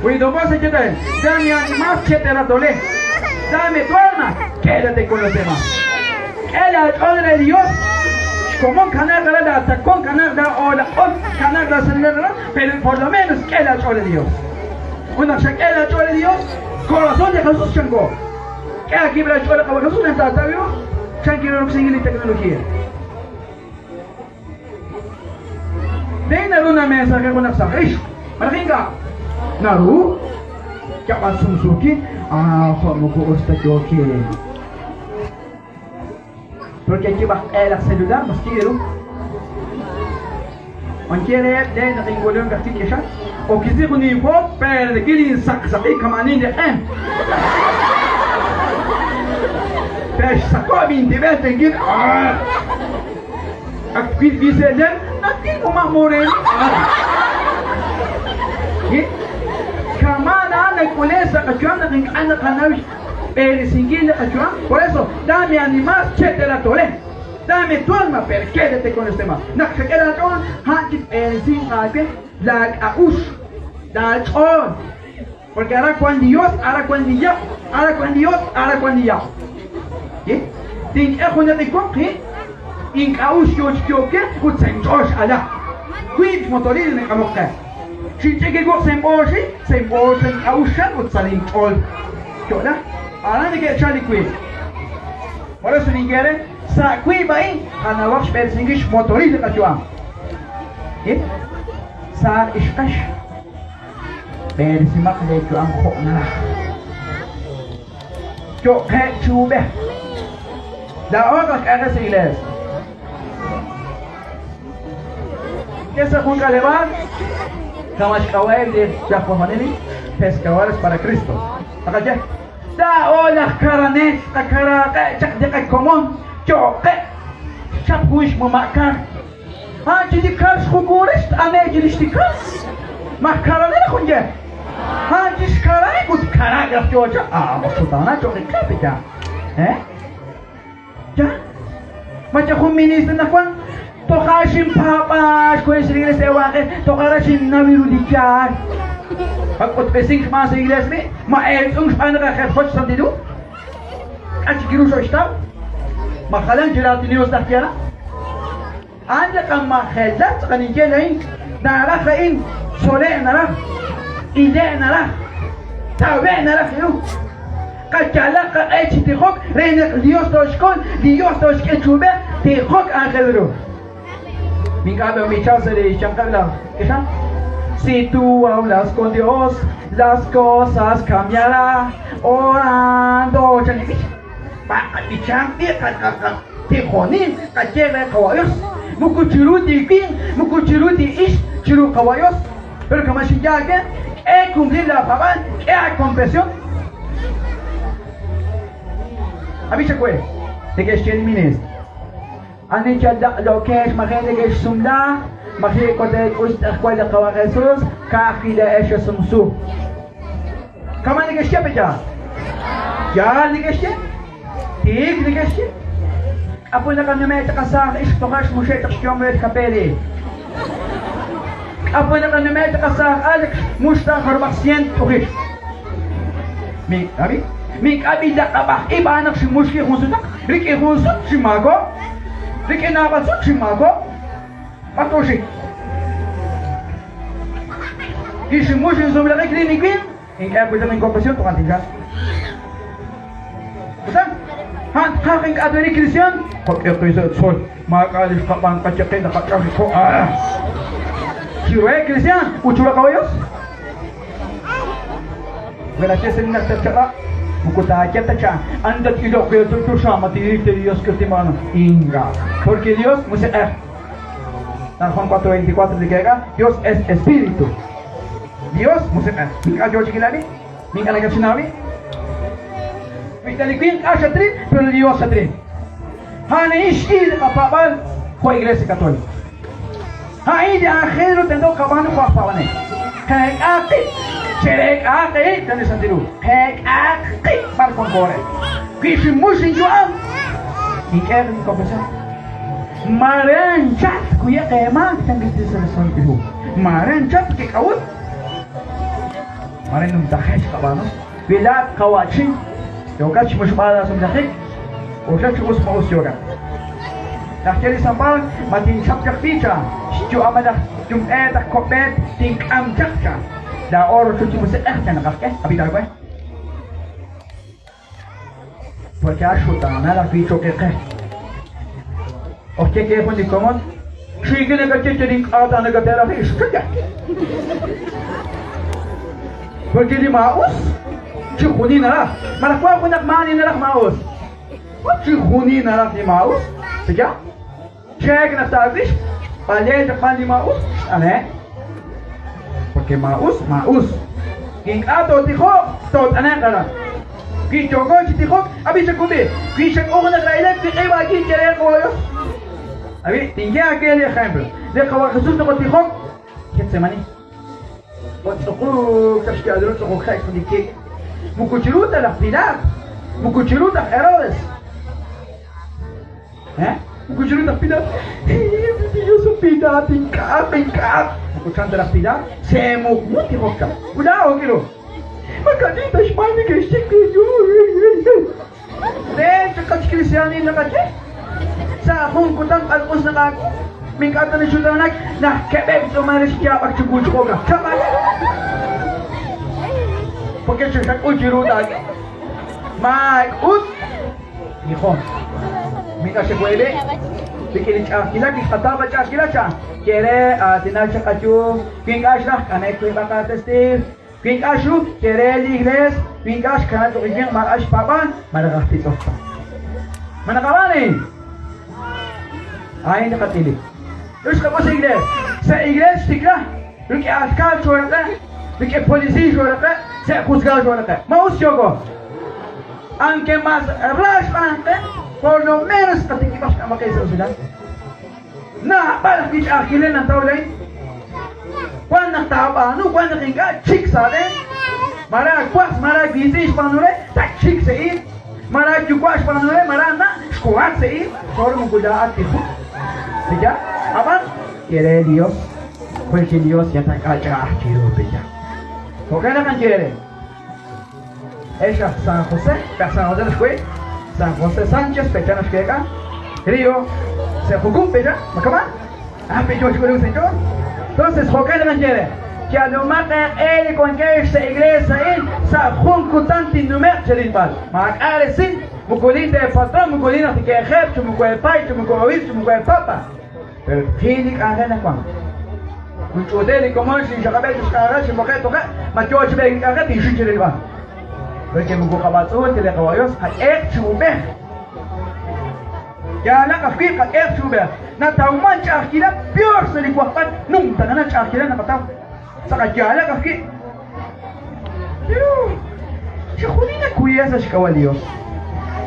Wi Don Bosco chete, dame animas chete ratole. Dame tu alma, quédate con los demás. El de Dios como canal la con canal o la canal la pero por lo menos queda el de Dios. Una queda el de Dios, corazón de Jesús chango. Queda aquí para el Jesús en Tatavio, chanquilo no sigue la tecnología. De naru na mensaje con la Malaking Naru? Kaya sumsuki, ah, mo ko usta yoki. Porque aquí va el celular, mas quiero. On quiere de na tingulong kasi siya. O kisi ko ni po, pero de kili sak sak kamanin de em. Pero sako bin de beten gin. Ah. Ak kit biselen, natin mo mamoren. Kamana nagpule sa kachuan naging anak kanaw pero singil kachuan. Por eso, dame animas, chete la tole. Dame tu alma, pero quédate con los demás. Nakakela chon, hakit sin ake, lag aush, dal chon. Porque hará cuan Dios, hará cuan Dios, hará cuan Dios, hará cuan Dios. ¿Qué? Tink ejo na tikok, ¿eh? Ink aush yoch kyoke, utsen chosh ala. Kuit motoril me kamokka. Chichike go semboshi, semboshi aushan utsaling chol. Kyola? Ahora ni que chali kuit. Por eso ni quiere, sa kui bain, hanawak shpersingish motoril kachuam. ¿Qué? Sa ishkash. Persimak le chuam ho na. Yo ke chube. La otra que haga iglesia. ¿Qué se junta levar? Kamashkawel de Jacobanini, pescadores para Cristo. Acá ya. Da hola karanes, akara chak de komon, yo ke chap huish mamakar. Ah, jidi kars khugurist ane jidishtikas. Makarane khunje. Ah, jish karane gut karagraf joja. Ah, mosutana jo ke kapita. Eh? Ya. Macha khun ministro na kwan. Tokashin papas, kung sa iglesia wake, tokarashin nawirudikan. Pag-utpesing sa iglesia mi, maelong sa nakakepot sa dilu. At siguro sa istaw, makalang gelatinios na kiyara. Anda kang makelat sa kaningkelain, narakain, sole narah, ide narah, tawe narah yu. Kachala ka ay chitihok, reinak Dios toshkon, Dios toshkechube, tihok angel ru. Mingabe mi chance de chancala, ¿qué Si tú hablas con Dios, las cosas cambiarán. Orando, pero como si ya que cumplir la paván, que confesión. Abicha kwe, de que es ministro. Ani lo que es majene que es sumda, maje kote ust akwal kawa Jesus, kakila esha sumsu. Kama ni que peja? Ya ni que Tik ni que Apo na kami may takasang istokash mo siya taksyomet kapeli. Apo na kami may takasang Alex musta karbaksient ukish. Mi abi? Mi abi da kaba iba anak si muski hunsutak, riki hunsut si mago. Riki nabatsut si mago. Patoshi. Kisi mushi sumla klinikin, in kaya pwede ng kompasyon to kantinga. Usan? Han haking adori Christian, pag ito sa sol, makaalis ka pang katyakin, nakatyakin ko. Ah! Chirue Christian, uchura kawayos? Gracias en la Mukutaya andat ilo que tu shama ti Dios que te mano inga. Porque Dios, San Juan 4:24 de que Dios es espíritu. Dios, musika. Minka George Kilali, minka laga sinabi. Mitaliquin ashatri, pero Dios atri. Hane ishil kapabal ko Iglesia Católica. A'in li aajel ru tento qab'aanu jo' aj paab'anel. Qeek'aq qib', chereek'ahaq eerib' chan li Santil Hu. Qeek'ahaq qib' b'ar wanko re. Wi xinmux inyu'am, ink'e linkonfesar. Maare anchal tkuye'q eemaak chan li Santil Hu. Maare anchal tkek'a'ut. Maare numtaje xqab'aanu. Wi laa'at qawa'chin yookat xmuxb'al laasumlajik, k'oxla chi us ma us yookat. Laj ye li San Pablo, ma tinchap chaq b'i cha, xyu'am malaj yumb'eet aj ko'b'eet tink'am chaq cha. Laa'o rochoch li Musiq'ej cha naqaj k'e, ab'i taawe. Porque a xutaanal ajwi' cho'q qe. Oj ye ke jun li komon, xiikil nakaye che ink'a' ta nakateeraj ixqaya. Porque li maa'us chixjunil naraj. Malaj wank junaq maani naraj maa'us. Chixjunil naraj li maa'us. Peya? Cheek naq taawix, b'ale chaq b'an li maa'us, xt'ane'. Porque maa'us, maa'us. Ink'a' tootijoq, toot'ane'q aran. Wi yooko chi tijok, ab'i chakub'i. Wi xak'u junaq rahilal, tiq'ib' aawib' ye re Qawa' Dios. Ab'i, tinye aawe li ejemplo. Li Qawa' Jesús nokotijok Getsemani. Otz'uquk chaq xya'al ru tz'uqukje'k sa' li kik'. Moko chiru ta laj Pilaat, moko chiru ta laj Herodes. ¿Eh? Moko chiru ta laj Pilaat. Dios Pilaat, ink'a', ink'a'. Moko chan ta laj Pilaat, seemuqmu tijok chaq. Ula okiru. Makach'in ta xb'aan neke'xye Leen chaq chi kristiaanil naqaye. Sa' jun kutan q'alq'us naqaaku. Mink'a' ta naxutaanak naq keb'eb' tz'uumal re xyaab'ak chi wuchq'oka. Chab'al. Porque xak'ul chiru taak'e. Maak'ut tijon. Mink'a' xeweele. Rik'in li ch'a'ajkilal kixqataw qach'a'ajkilal cha. Kere aatinal chaqayu. Wi ink'a' xraj k'amek wiib'aq aatestiiw. Wi ink'a' xru, ye re li Iglees, wi ink'a' xkana cho'q li winq maak'a' xpaab'aal, malaj aj titz'ol ta. Ma naqab'aan a'in? A'in li qat'ilik. K'aru xqak'ul sa' Iglees? Sa' Iglees xtikla rik'in alkaal xooraqe', rik'in polisiiy xooraqe', sa' juzgado xooraqe'. Ma us yooko? Aunque mas ra xb'aan qe, por lo menos qatikib'aq xk'amb'al qe sa' usilal. Naab'al ajwi' ch'a'ajkilal nantaw laa'in. Wan naq taab'aanu, wan naq ink'a' txik sa' aab'een. Mare aawas, mare aawiitz'in xb'aanu re, tatxik sa' iil. Mare aayuwa' xb'aanu re, mare aana' xkohat sa' iil. Xor moko laa'at li jun. Peya? Ab'an, ye re li Yos, jun chi Yos yal ta ink'a' ch'a'aj chiru, peya. Jo'kan naq anye eere, Ex aj San José, aj San José naxwe, San José Sánchez, pecha naxkeek'a, Río, se jukum pecha, makama, ah pecho chikulu señor. Entonces, jo'kan naq anye eere, yalomaq eeq'e li wankex sa' iglees a'in sa' jun kutan tinnume'q cherilb'al. Maak'a' resil, moko lin ta eepatron, moko lin naq tike'jeeb', chi moko eepay, chi moko obiisp, chi moko eepapa. Pero tqil li k'anjel naq wank. Jun ch'uutej li komon xinxaqab'e chi xk'anjel xinb'oqe' toje' ma yoo chi b'eek li k'anjel tinxik chi rilb'al. Porque moko qab'atz'uul ta li Qawa' Dios qak'eeq chi ub'ej. Yaalaq ajwi' qak'eeq chi ub'ej. Natawman ch'a'ajkilal peor sa' li wajb'al numtajenaq ch'a'ajkilal naqataw. Sa' qayaalaq ajwi'. Pero chixjunil nakuye sa' xk'ab'a' li Dios.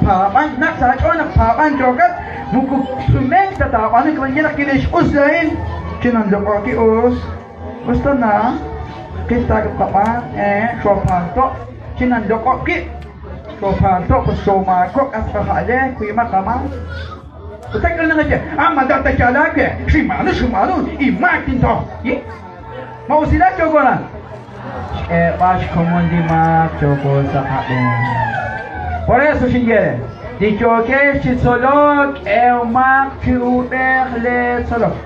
Paab'ank naq sa' aach'ool naq paab'ank yookat, moko sumenk ta taab'aanu k'a'ru naq kine'xq'us laa'in, chinanloq'oqi us, us ta na qil taaqab'aan, xoopaalto', chinanloq'oq wib', xoopaalto' pues xoomaakok' as qaja'le, kuyumaq qamaak. Ut k'aru naqaye? Ah, ma ta yaal aawe, xinb'aanu, xinb'aanu, inmaak tintoj. Ma usilal yooko aran? Xk'eeb'al xkomon li maak yooko sa' qab'een. Por eso xinye re, li yookex chi tzolok, k'ehomaq chi uub'ej lee tzolok.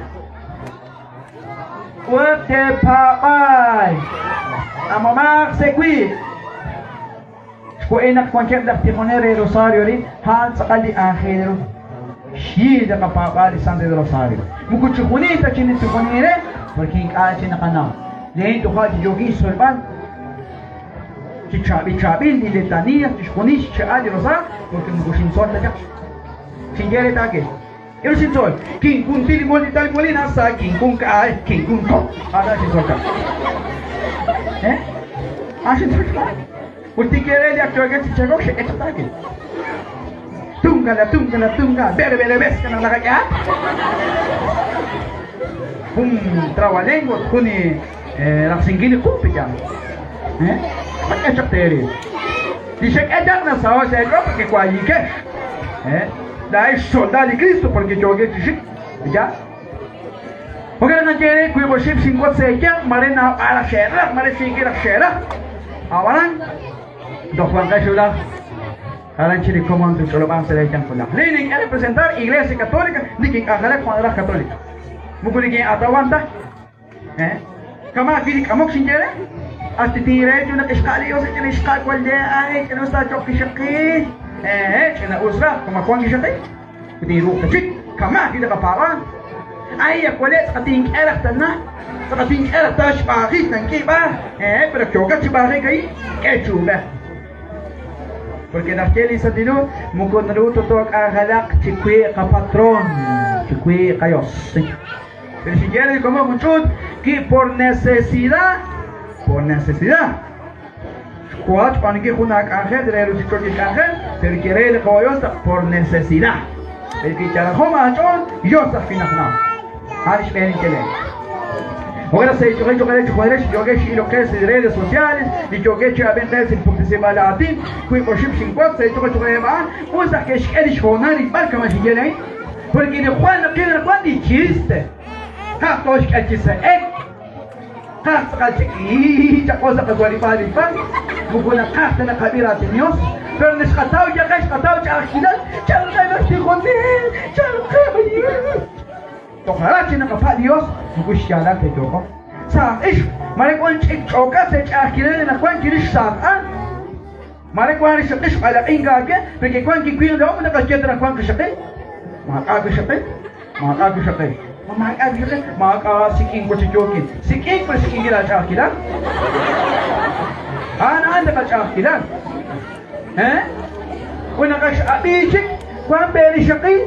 Ut teepaab'aal. K'amomaq sa' wiib'. Xwe'in naq wankeb' laj tijonel re Rosario arin, a'an tz'aqal li aajel ru. Xyi li qapaab'aal li Santo Rosario. Moko chixjunil ta chi nitijonil re, porque ink'a' chi naqanaw. Len toja' chi yookin xtzolb'al chi chaab'il chaab'il li letanía, chixjunil xcha'al li Rosario, porque moko xintzol ta chaq. Xinye re taakil. K'aru xintzol? Kinkun til mol tal molina sa kinkun k'aay kinkun ko. Ana xintzol chaq. Eh? Ah, xintzol chaq. Ut tinkere li ak yookeb' chi chakok xek'e chaq taakil. Tunga la tunga la tunga, bere bere ves ka naq naqak'e. Jun trabalengua jun rajsinkil li qu pe'yaal? Xqak'e chaq teeril. Li xek'e chaq nasaho' sa' eech'ool porque waayikex. Laa'ex xsoldaad li Cristo porque yookex chi xik. Pe'yaal? Jo'kan naq naye eere wiib' oxib' xinwotz sa' eeyanq, mare naab'al raj xe'raj, mare xiikil raj xe'raj. Ab'anan, toj wanqex wulaj, jalan chik li komon tinch'olob'anq sa' eeyanq wulaj. Li nink'e representar Iglesia Católica, nikink'anjelak jo' naraj Católica. Moko nikin'atawank ta. Kama' ajwi' li k'amok xinye re, Hasta tinre chu naq ixqa' li Dios ch'ina ixqa' wal ay ch'ina us taachoq kixaqil. Ch'ina us raj, kama wank kixaqil. Ut inruuq ta chik, kama' ajwi' li qapaab'aal. Ay, wale' tz'aqat tink'e raj tana, tz'aqat tink'e raj ta xb'aajil nank'i b'a. Pero yookat chi b'aajik a'in, k'e chi uub'ej. Porque naxye li Santil Hu, moko naru ta took'anjelaq chi wi qapatron, chi wi qayos. Pero si quiere como jun ch'uut, ki por necesidad, por necesidad. Xwach xb'aanunkil jun aak'anjel re ruuchich'och'il k'anjel, pero quiere li qawa Dios por necesidad. Pero ki yarajom aach'ool, Dios ajwi' naqnaw. A'an li xb'een inkele. Ahora se choqe choqe choqe yoke x'iloqe sa' redes sociales li yoke chi ab'en qe sa' li puktesib'aal aatin wiib' oxib' xinwotz se choqe choqe a'an us naq ke'xk'e li xhoonal rilb'al kama' xinye a'in. Porque li Juan naqil anaqwan li chiste. Qaj tooxk'e chi se'ek. Qaj tz'aqal chik chaq'o sa' qawarib'aal li pan. Moko naqaj ta naqab'i raatin Dios. Pero nixqataw yaqe xqataw ch'a'ajkilal. Chalqe laj tijonel. Chalqe. Toj aran chi naqapa' Dios moko xyaalal ta yooko. Saaj ixq, mare wan ch'ik ch'ooka sa' ch'a'ajkilal anaqwan chirix saaj al. Mare wank rixaqil xb'alaq'ink aawe, porque wank kiwinq laa'o naqaye ta naq wank qixaqil. Maak'a' wixaqil, maak'a' wixaqil. Ma maak'a' wixaqil, maak'a' sik'ink wa chi yookin. Sik'ink pero sik'inkil aach'a'ajkilal. A'an a'an li qach'a'ajkilal. Eh? Ut naq ak x'ab'i chik, wank pe rixaqil,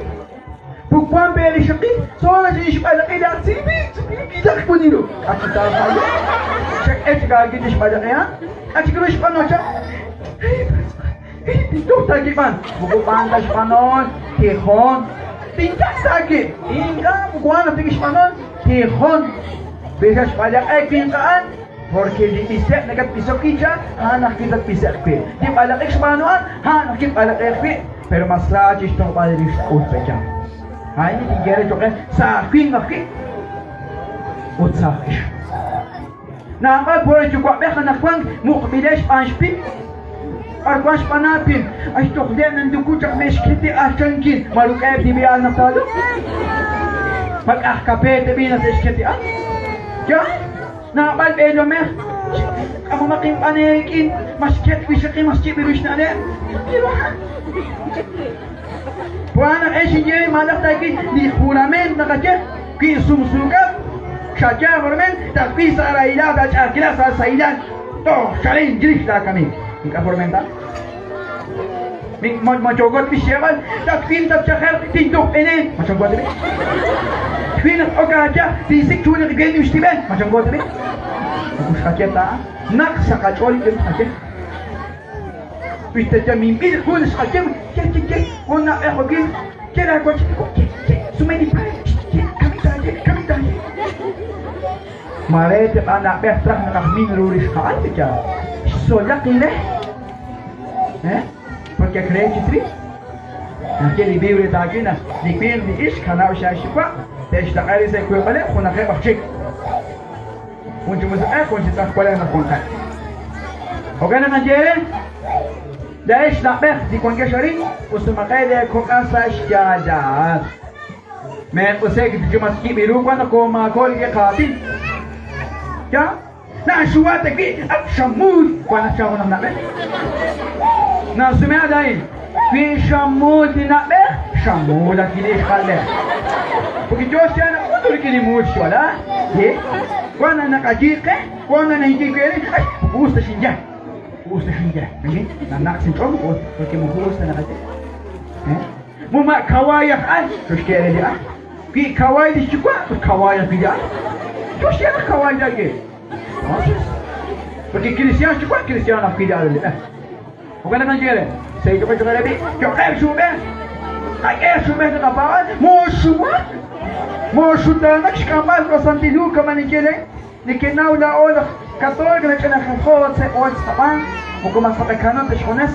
Puk wank pe rixaqil, sola chi xb'alaq'i laj tz'iib'il, tz'iib'ilaq waniru. K'a' chi taajaye? Xak'e chik aawib' chi xb'alaq'i, ha? K'a' chik ru xb'ano chaq? Toj taakib'an. Moko b'an ta xb'anon, tijon. Tink'e taakib'. Ink'a' moko wan naq tikixb'anon, tijon. Wi xaxb'alaq'e winq a'an, porque li b'ise'k nakatb'isok wi' cha, a'an ajwi' tatb'ise'q wi'. Li b'alaq'ik xb'aanu a'an, a'an ajwi' tb'alaq'e'q wi'. Pero mas ra chi xtojb'al rix ut pe'yaal. A'in li tinye re cho'q qe, saaj winq ajwi' ut saaj ixq. Naab'al po li yuwa'b'ej anaqwan muqb'ilex xb'aan xpim. B'ar wank xb'aan aapim? Ay toj le' nanduku chaq me'xketi achankil ma ruk'eb' li b'ihaal naq taaluq. Ma k'aj kape teb'i naq te'xketi al? Yaal? Naab'al b'eelomej k'amomaq inb'an eerik'in, ma xket wixaqil, ma xyib' ru xna'leb'. Wan naq ex xinye maalaq taak'in li jurament naqaye, wi sumsuukab', xaye jurament, tatwi sa' rahilal, taach'a'ajkilal sa' sahilal, toj chalen chirix laakamik. Ink'a' jurament a'an. Ma yooko tb'i xyeeb'al, tatwil tatchajerq tintoj b'eneen. Ma chanko tb'i? Twil naq ok aayaj tinsik' chu li qib'een xtib'el. Ma chanko tb'i? Moko xqaye ta a'an. Naq sa' qach'ool li k'aru xqaye. Wi ta yaminb'il jun xqaye, ye ye ye, jun na'b'ej okil, ye laawach, ye ye, sume li pay, ye, kami taaye, kami taaye. Mare teb'a na'b'ej traj naq aj min ru li xqa'al, yaal. Xtzolaq li re. ¿Eh? Porque cree chi tri. Naxye li Biblia taawil naq li winq li ixq kanab' xaxwa' te'xtaq'a li sa' wiib'aleb' junajeb' aj chik. Jun chi musiq'ej, jun chi tz'ajwalej naq wanqeb'. Jo'kan naq naxye eere, laa'ex na'b'ej li wankex arin, usumaqe lee kok'al sa' xyaalal. Meeq'use'k chi mas yib' ru wan naq koomaako rik'in qaatin. Ya? Naaxuwa tawi' ak xamul wan naq chan junaq na'b'ej. Nasume laa'in, wi xamul li na'b'ej, xamul ajwi' li ixqa'alb'ej. Porque yo xye naq ut rik'in li muul xwala, ye, wan naq naqayi qe, wan naq nayiyi we re, ay, us ta xinye, us ta xinye, nanaq sinch'ool, porque moko us ta naqaye. Muma kawaay aj al, xoxke re li al. Wi kawaay li xyuwa', pues kawaay ajwi' li al. Yo xye naq kawaay li al ye. Entonces, porque cristiano xyuwa', cristiano ajwi' li al li b'e. Jo'kan naq naxye re, Seychoqe choqe re b'i, yo'qeb' xub'ej, qak'e xub'ej li qapaab'al, mooxuwak. Mooxutaanak xk'amb'al qaSantil Hu kama' ninye lee, nekenaw laa'o laj Católico nach'ina jeljo tze'ool tz'ab'an, moko mas taqakano ta xjunes,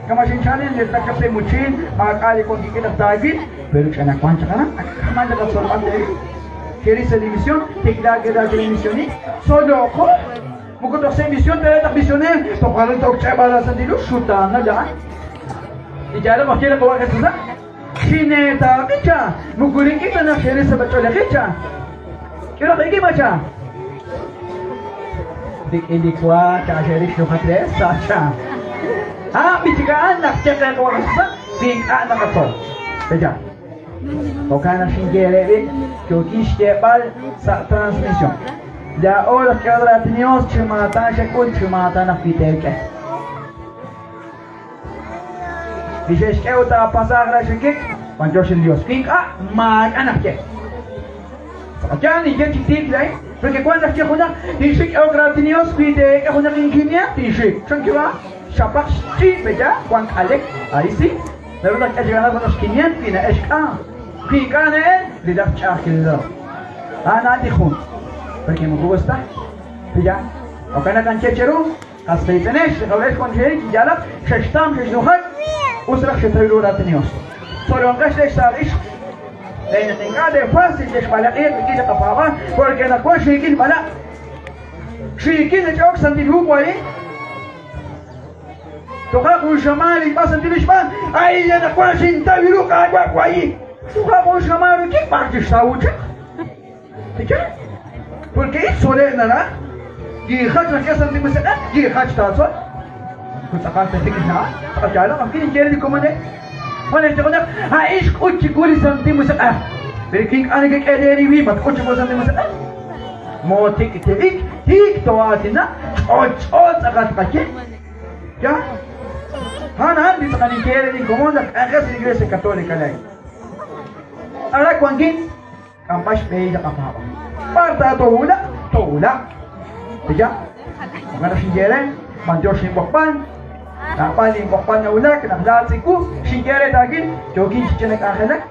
kama' xinchalil li takase muchil, maak'a' li wan kik'in laj David, pero ch'ina wan chaq aran, ak kama' li qatzolb'al teeril. Keri sa' li misión, tiklaak li raatin li misionik, tzoloqo, moko toj sa' misión ta re taq misioneer, toj aran to'ok ch'eb'al la Santil Hu, xutaanal a'an. Li yaalaq aj ye li Qawa' Jesús, Xineetaaqi cha, moko rik'in ta naq xeril sa' ch'oolejil cha. K'ehoq rik'in ma cha. Rik'in li wa cha xeril xnujak re sa cha. Ah, bichika'an naq ye qe Qawa' Jesús, wi ink'a' naqatzol. Pecha. Jo'kan naq xinye eere b'i', yookin xyeeb'al sa' transmisión. Laa'o laj k'ehol raatin Dios chi maatan xek'ul, chi maatan ajwi' teek'e. Li xe'xk'e ut taapasaaq ra xikik, b'antiox li Dios. Wi ink'a', maak'a' naq ye. Tz'aqal ninye chi tiik laa'in, porque wank naq ye junaq, tinxik k'ehok raatin Dios, wi teek'e junaq inkinia, tinxik. Chankiwa, xapaq xchi, peya, wank k'alek, ahí sí. Naru nak'e chi ganar junaq xkinian wi na'el xk'a. Wi ink'a' na'el, li raj ch'a'ajkilal. A'an a'an li jun. Porque moko us ta. Peya, jo'kan naq anche cheru, Qas qiitz'inex, li qawlex wan xe'ik, yalaq, xextam, xexnujak, us raj xetaw ru raatin Dios. Tzolonqex leex saaj ixq, re naq ink'a' de fácil texb'alaq'iiq rik'in li qapaab'aal, porque naq wan xiikil b'alaq', xiikil nach'ok Santil Hu wa'in, toja' jun xamaan rilb'al Santil Hu xb'aan, ay anaqwan xintaw ru Qaawa' wa'in, toja' jun xamaan rik'in b'ar chixtaw chaq. Tikel? Porque itzole' naraj, yijach naq Santil Musiq'ej, yijach taatzol. Ut tz'aqal tatik xna'aj, tz'aqal yaalaq, ajwi' ninye re li komonel. Jun li junaq, a'in xk'ut chiwu li Santil Musiq'ej. Pero ink'a' nekek'e lee riwib', ma tk'ut chiwu li Santil Musiq'ej? Mootik'ti'ik, tiik too'aatinaq, ch'olch'o tz'aqal tqaye. Ya? A'an a'an li tz'aqal ninye re li komon laj k'anjel sa' li Iglesia Católica lay. Aran wankin, K'amb'al xb'ehil li qapaab'aal. B'ar taatoowulaq, toowulaq. Peya, jo'kan naq xinye re, b'antiox linb'oqb'al, naab'al linb'oqb'al nawulak naq laatz' wu, xinye re taawil, yookin chi ch'ina k'anjelak,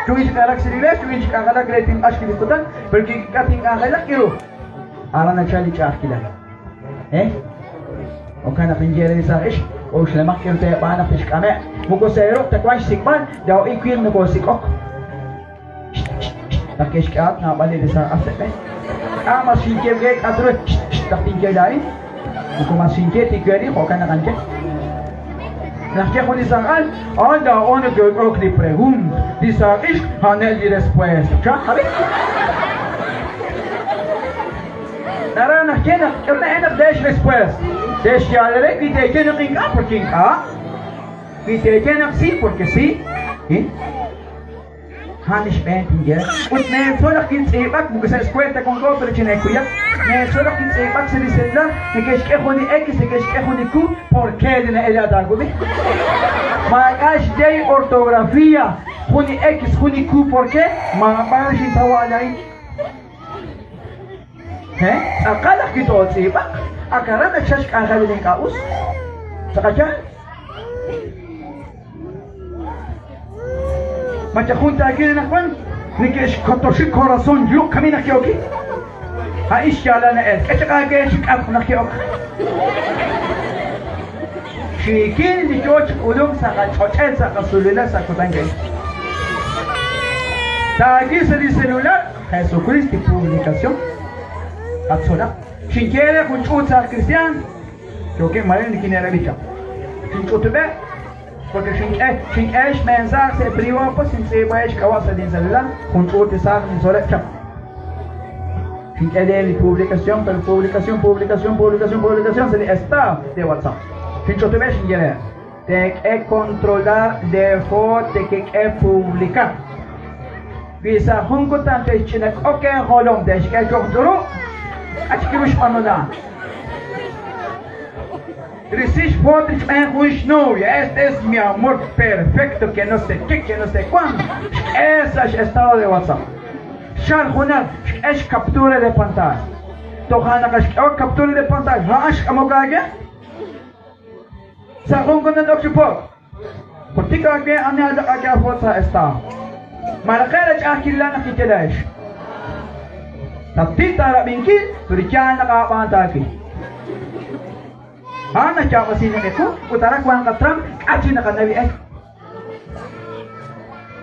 yookin chi k'anjelak sa' li iglees, yookin chi k'anjelak re tinq'ax li kutan, pero kik'at tink'anjelak iru. Aran nachal li ch'a'ajkilal. Eh? Jo'kan naq ninye re li saaj ixq, k'oxlamaq k'aru teeb'aan naq tixk'ame'. Moko sa' eeruq ta wank xsik'b'al, laa'o winq nokoosik'ok. Naq ke'xk'ehaq naab'al li saaj sa' b'e. K'a' mas xinye we k'a' ru naq tinye laa'in? Moko mas xinye tiweri jo'kan naq anche. Naq ye jun li saaj al, a'an laa'o neke'k'ok li pregunt, li saaj ixq a'aneb' li respuesta. Cha, a ver. Naraj naq ye naq k'aru na'el naq teex respuesta. Teex yaalere wi teeye naq ink'a' porque ink'a'. Wi teeye naq sí porque sí. ¿Eh? A'an li xb'een tinye. Ut neetzol naq kintz'iib'ak, moko sa' escuela ta wanko, pero chineekuyaq. Neetzol naq kintz'iib'ak sa' li celular, neke'xk'e jun li X, neke'xk'e jun li Q, ¿por qué li na'el taawub'i? Maak'a' xye ortografía, jun li X, jun li Q, ¿por qué? Maab'ar xintaw laa'in. He? Tz'aqal ajwi' tootz'iib'aq, ak aran nachal xk'anjel li ink'a' us. Tz'aqal yaal? Ma yal jun taakil anaqwan neke'xkotoxi corazón yuq kami naq ke'oki? A'in xyaalal na'el. K'e chaq aawe chi k'atq naq ke'ok. Xiikil li yoo chi k'ulunk sa' qach'och'el sa' qasululal sa' kutan a'in. Taawil sa' li celular Jesucristo publicación. Qatzolaq. Xinye re jun ch'uut sa' cristian yookeb' mare nikine'rab'i chaq. Xinch'utub'eb' porque xink'e xink'e xmensaaj sa' privado pues xintz'iib'a xk'ab'a' sa' lincelular jun ch'uut li saaj nintzoleb' chaq. Xink'e de li publicación, pero publicación, publicación, publicación, publicación sa' li estado de WhatsApp. Xinch'utub'eb' xinye re teek'e controlar de foot tekek'e publicar. Wi sa' jun kutan te'xch'inak'ok eejolom te'xk'e cho'q t'uru', k'a' xb'aanu laa'an? Risi xfoot xb'een jun xnovia, este es mi amor perfecto que no sé qué, que no sé cuándo. Xk'e sa' x'estado de WhatsApp. Xal junaq, xk'e xcaptura de pantalla. Toja' naq xk'ehok captura de pantalla, a'an xk'amok aawe? Sa' jun kutan ok chi po'k. Jultik aawe ani alaq aawe afoot sa' estado. Malaqe' la ch'a'ajkilal naq kiyale'x. Tattil taarab'inkil, pero yaal naq aab'aan taawil. A'an naxyaab'asi li qequ ut aran wank qatram k'a' chi naqanaw el.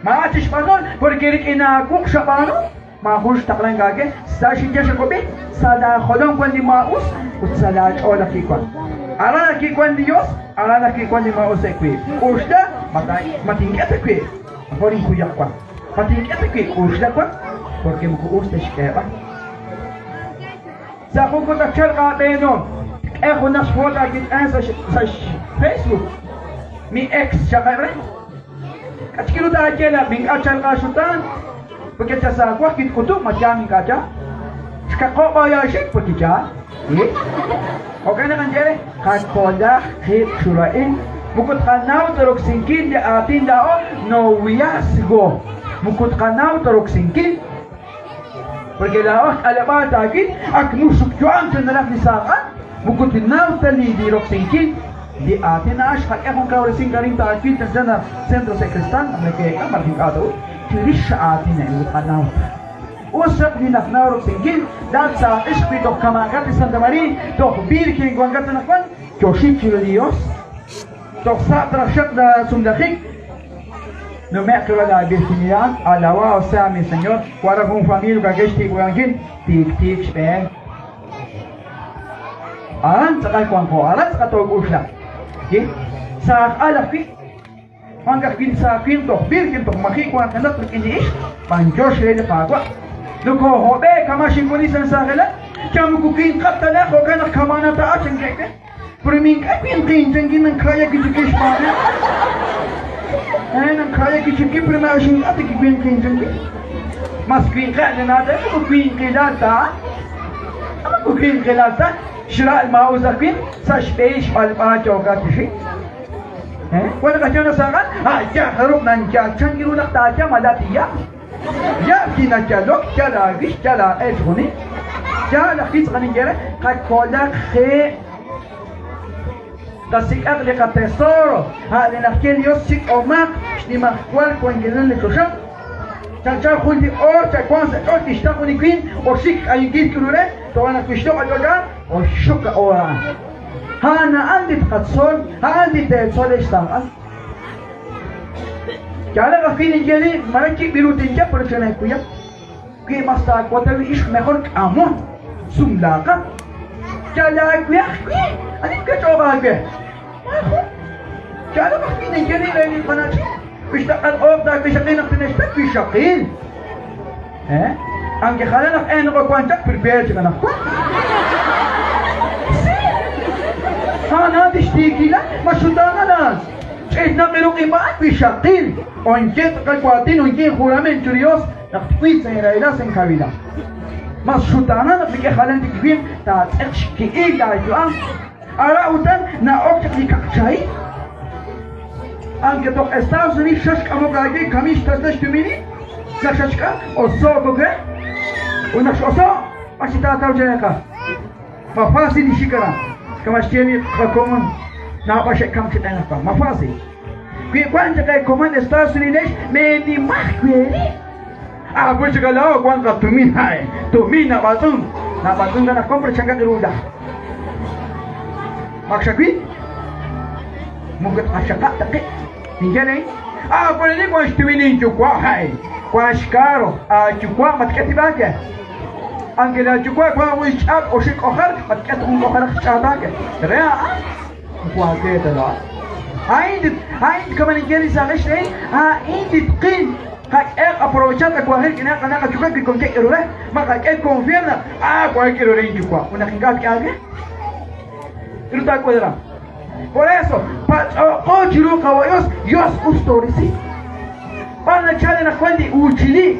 Ma'a chi xb'anol, porque rik'in aawuq xab'aanu, maajun xtaqlank aawe, sa' xinye xakub'i, sa' laajolom wan li maa'us ut sa' laach'ool ajwi' wan. Aran ajwi' wan li Yos, aran ajwi' wan li maa'us wi'. K'oxla, ma tink'e ta wi', mejor inkuyaq wan. Ma tink'e ta wi' k'oxla wan, porque moko us ta xk'eeb'al. Sa' jun kutan tchalq aab'eenom, tk'e junaq xfoot aawik'an sa' xFacebook. Mi ex chaqeb' re. K'a' chik ru taaye naq ink'a' tchalq aaxutaan? Porque chasaawaj kitk'utuk ma yaal ink'a' yaal. Xkaqo'b' aayaxik porque yaal. Jo'kan naq ninye re, qakolaq qib' chiru a'in. Moko tqanaw ta roksinkil li aatin laa'o noviazgo. Moko tqanaw ta roksinkil. Porque laa'o aj k'aleb'aal taawil, ak muxuk yu'am chan naraj li saaq'an, moko tinnaw ta li li roksinkil li aatin a'an xqak'e jun kawresink arin taawil chanchan naq Centro Secrestal naq neke'eek'a malaj ink'a' ta ut chirix aatin a'in moko tqanaw ta. Us chaq li naqnaw roksinkil, laat saaq'ix wi toj kama'aqat li Santa Maria, toj virgen wankat anaqwan, yoxik chiru li Dios. Toj sa' traj xaq la sumlajik, nume'q chiru la virginidad, alabado sea mi Señor, wara jun familia kakex tiikwankil, tiik tiik xb'een. Aran tz'aqal wanko, aran tz'aqal took'uxla. Saaj al ajwi', wank ajwi' saaj winq toj virgen, toj maji' wanjenaq rik'in li ixq, b'anyox re li Qaawa'. Nokohob'e kama xink'uli sa' saajilal, chamuku winqat tana jo'kan naq kamana ta'a chanke'ke. Pero mink'a winqin chankin nankaya kichiki xb'aan. Nankaya kichiki pero ma xink'ati winqin chankin. Mas winqa nanata ko winqilal ta. Ama ko winqilal ta. Xra'al maa'us aj winq sa' xb'ehil xb'alb'a yookat chi xik. Wan naq saqan, ah ya jarub nancha chankin ru naq taaya malati ya. Ya kinayalok yal aawix yal aaq'e chijunil. Yaal ajwi' tz'aqal ninye re, qakolaq qib'. Qasik'aq li qatesoro, a' li naxye li Dios sik'omaq xnimajwal wankilal li choxa. Chanchan jun li oor chawank sa' ch'och' tixtaq jun li winq oxik k'ayinkil k'aru re, toja' naq tixloq' ach'och' a'an, oxxok a oor a'an. A'an a'an li tqatzol, a'an li teetzol ex saaj'al. Yaalaq ajwi' ninye li mare kib'il ut tinye pero cheneekuyaq. Wi mas taawata wi ixq mejor k'amon sumlaaqat. Yal aawe ajwi', ani kach'ooq aawe? Maajun. Yaalaq ajwi' ninye li re li qana'chin. Wi xtaqal ooq taawixaqil naq tinextak wixaqil. Eh? Aunque jalan naq en wan chaq prefiere chik anaqwan. Sí. A'an tixtiikila ma xutaanal. Ch'ilnaq iruq'ib'aal wixaqil. Onye tz'aqal waatin onye jurament chiru Dios naq twil sa' inrahilal sa' inkawilal. Mas xutaanal naq rik'in jalan chik winq taatz'eq xki'il laayu'am. Ara utan na'ok chaq li kaqchahil. Aunque toj Estados Unidos xaxk'amok aawe kamix tasna xtumini, naq xaxk'am oso'k re, ut naq x'oso' b'ar chi taataw chaleqa. Ma fácil li xik aran. Kama xye li qakomon naab'al xe'kam chi q'enaq pa. Ma fácil. Wi wank chaq eekomon Estados Unidos meenimaj weeri. Ah, pues chikalao wank qatumin hae. Tumin nab'atz'un. Nab'atz'un ganaj compra chankaq ru laj. Mak xawil? Moko tqaxaqab' ta qib'. Ninye re, Ah, pero li wank xtumin inyuwa' hae. Wank xkaaro, aayuwa' matk'etib'aake. Aunque la yuwa' wank jun xch'aat oxib' k'ojar, matk'et jun k'ojaraq xch'aataake. Re a'an, waake ta laa'at. A'in a'in kama ninye li saaqex re, a'in li tqil. Qak'e aprovechar qawanjil k'ina qana qayuwa' wi wankeb' k'aru re, ma qak'e confiar naq ah wank k'aru re inyuwa'. Ut naq ink'a' tk'e aawe, k'aru taak'ul Por eso, patz'oqo chiru qawa Dios, Dios us toorisi. B'ar nachal anaqwan li uuchili,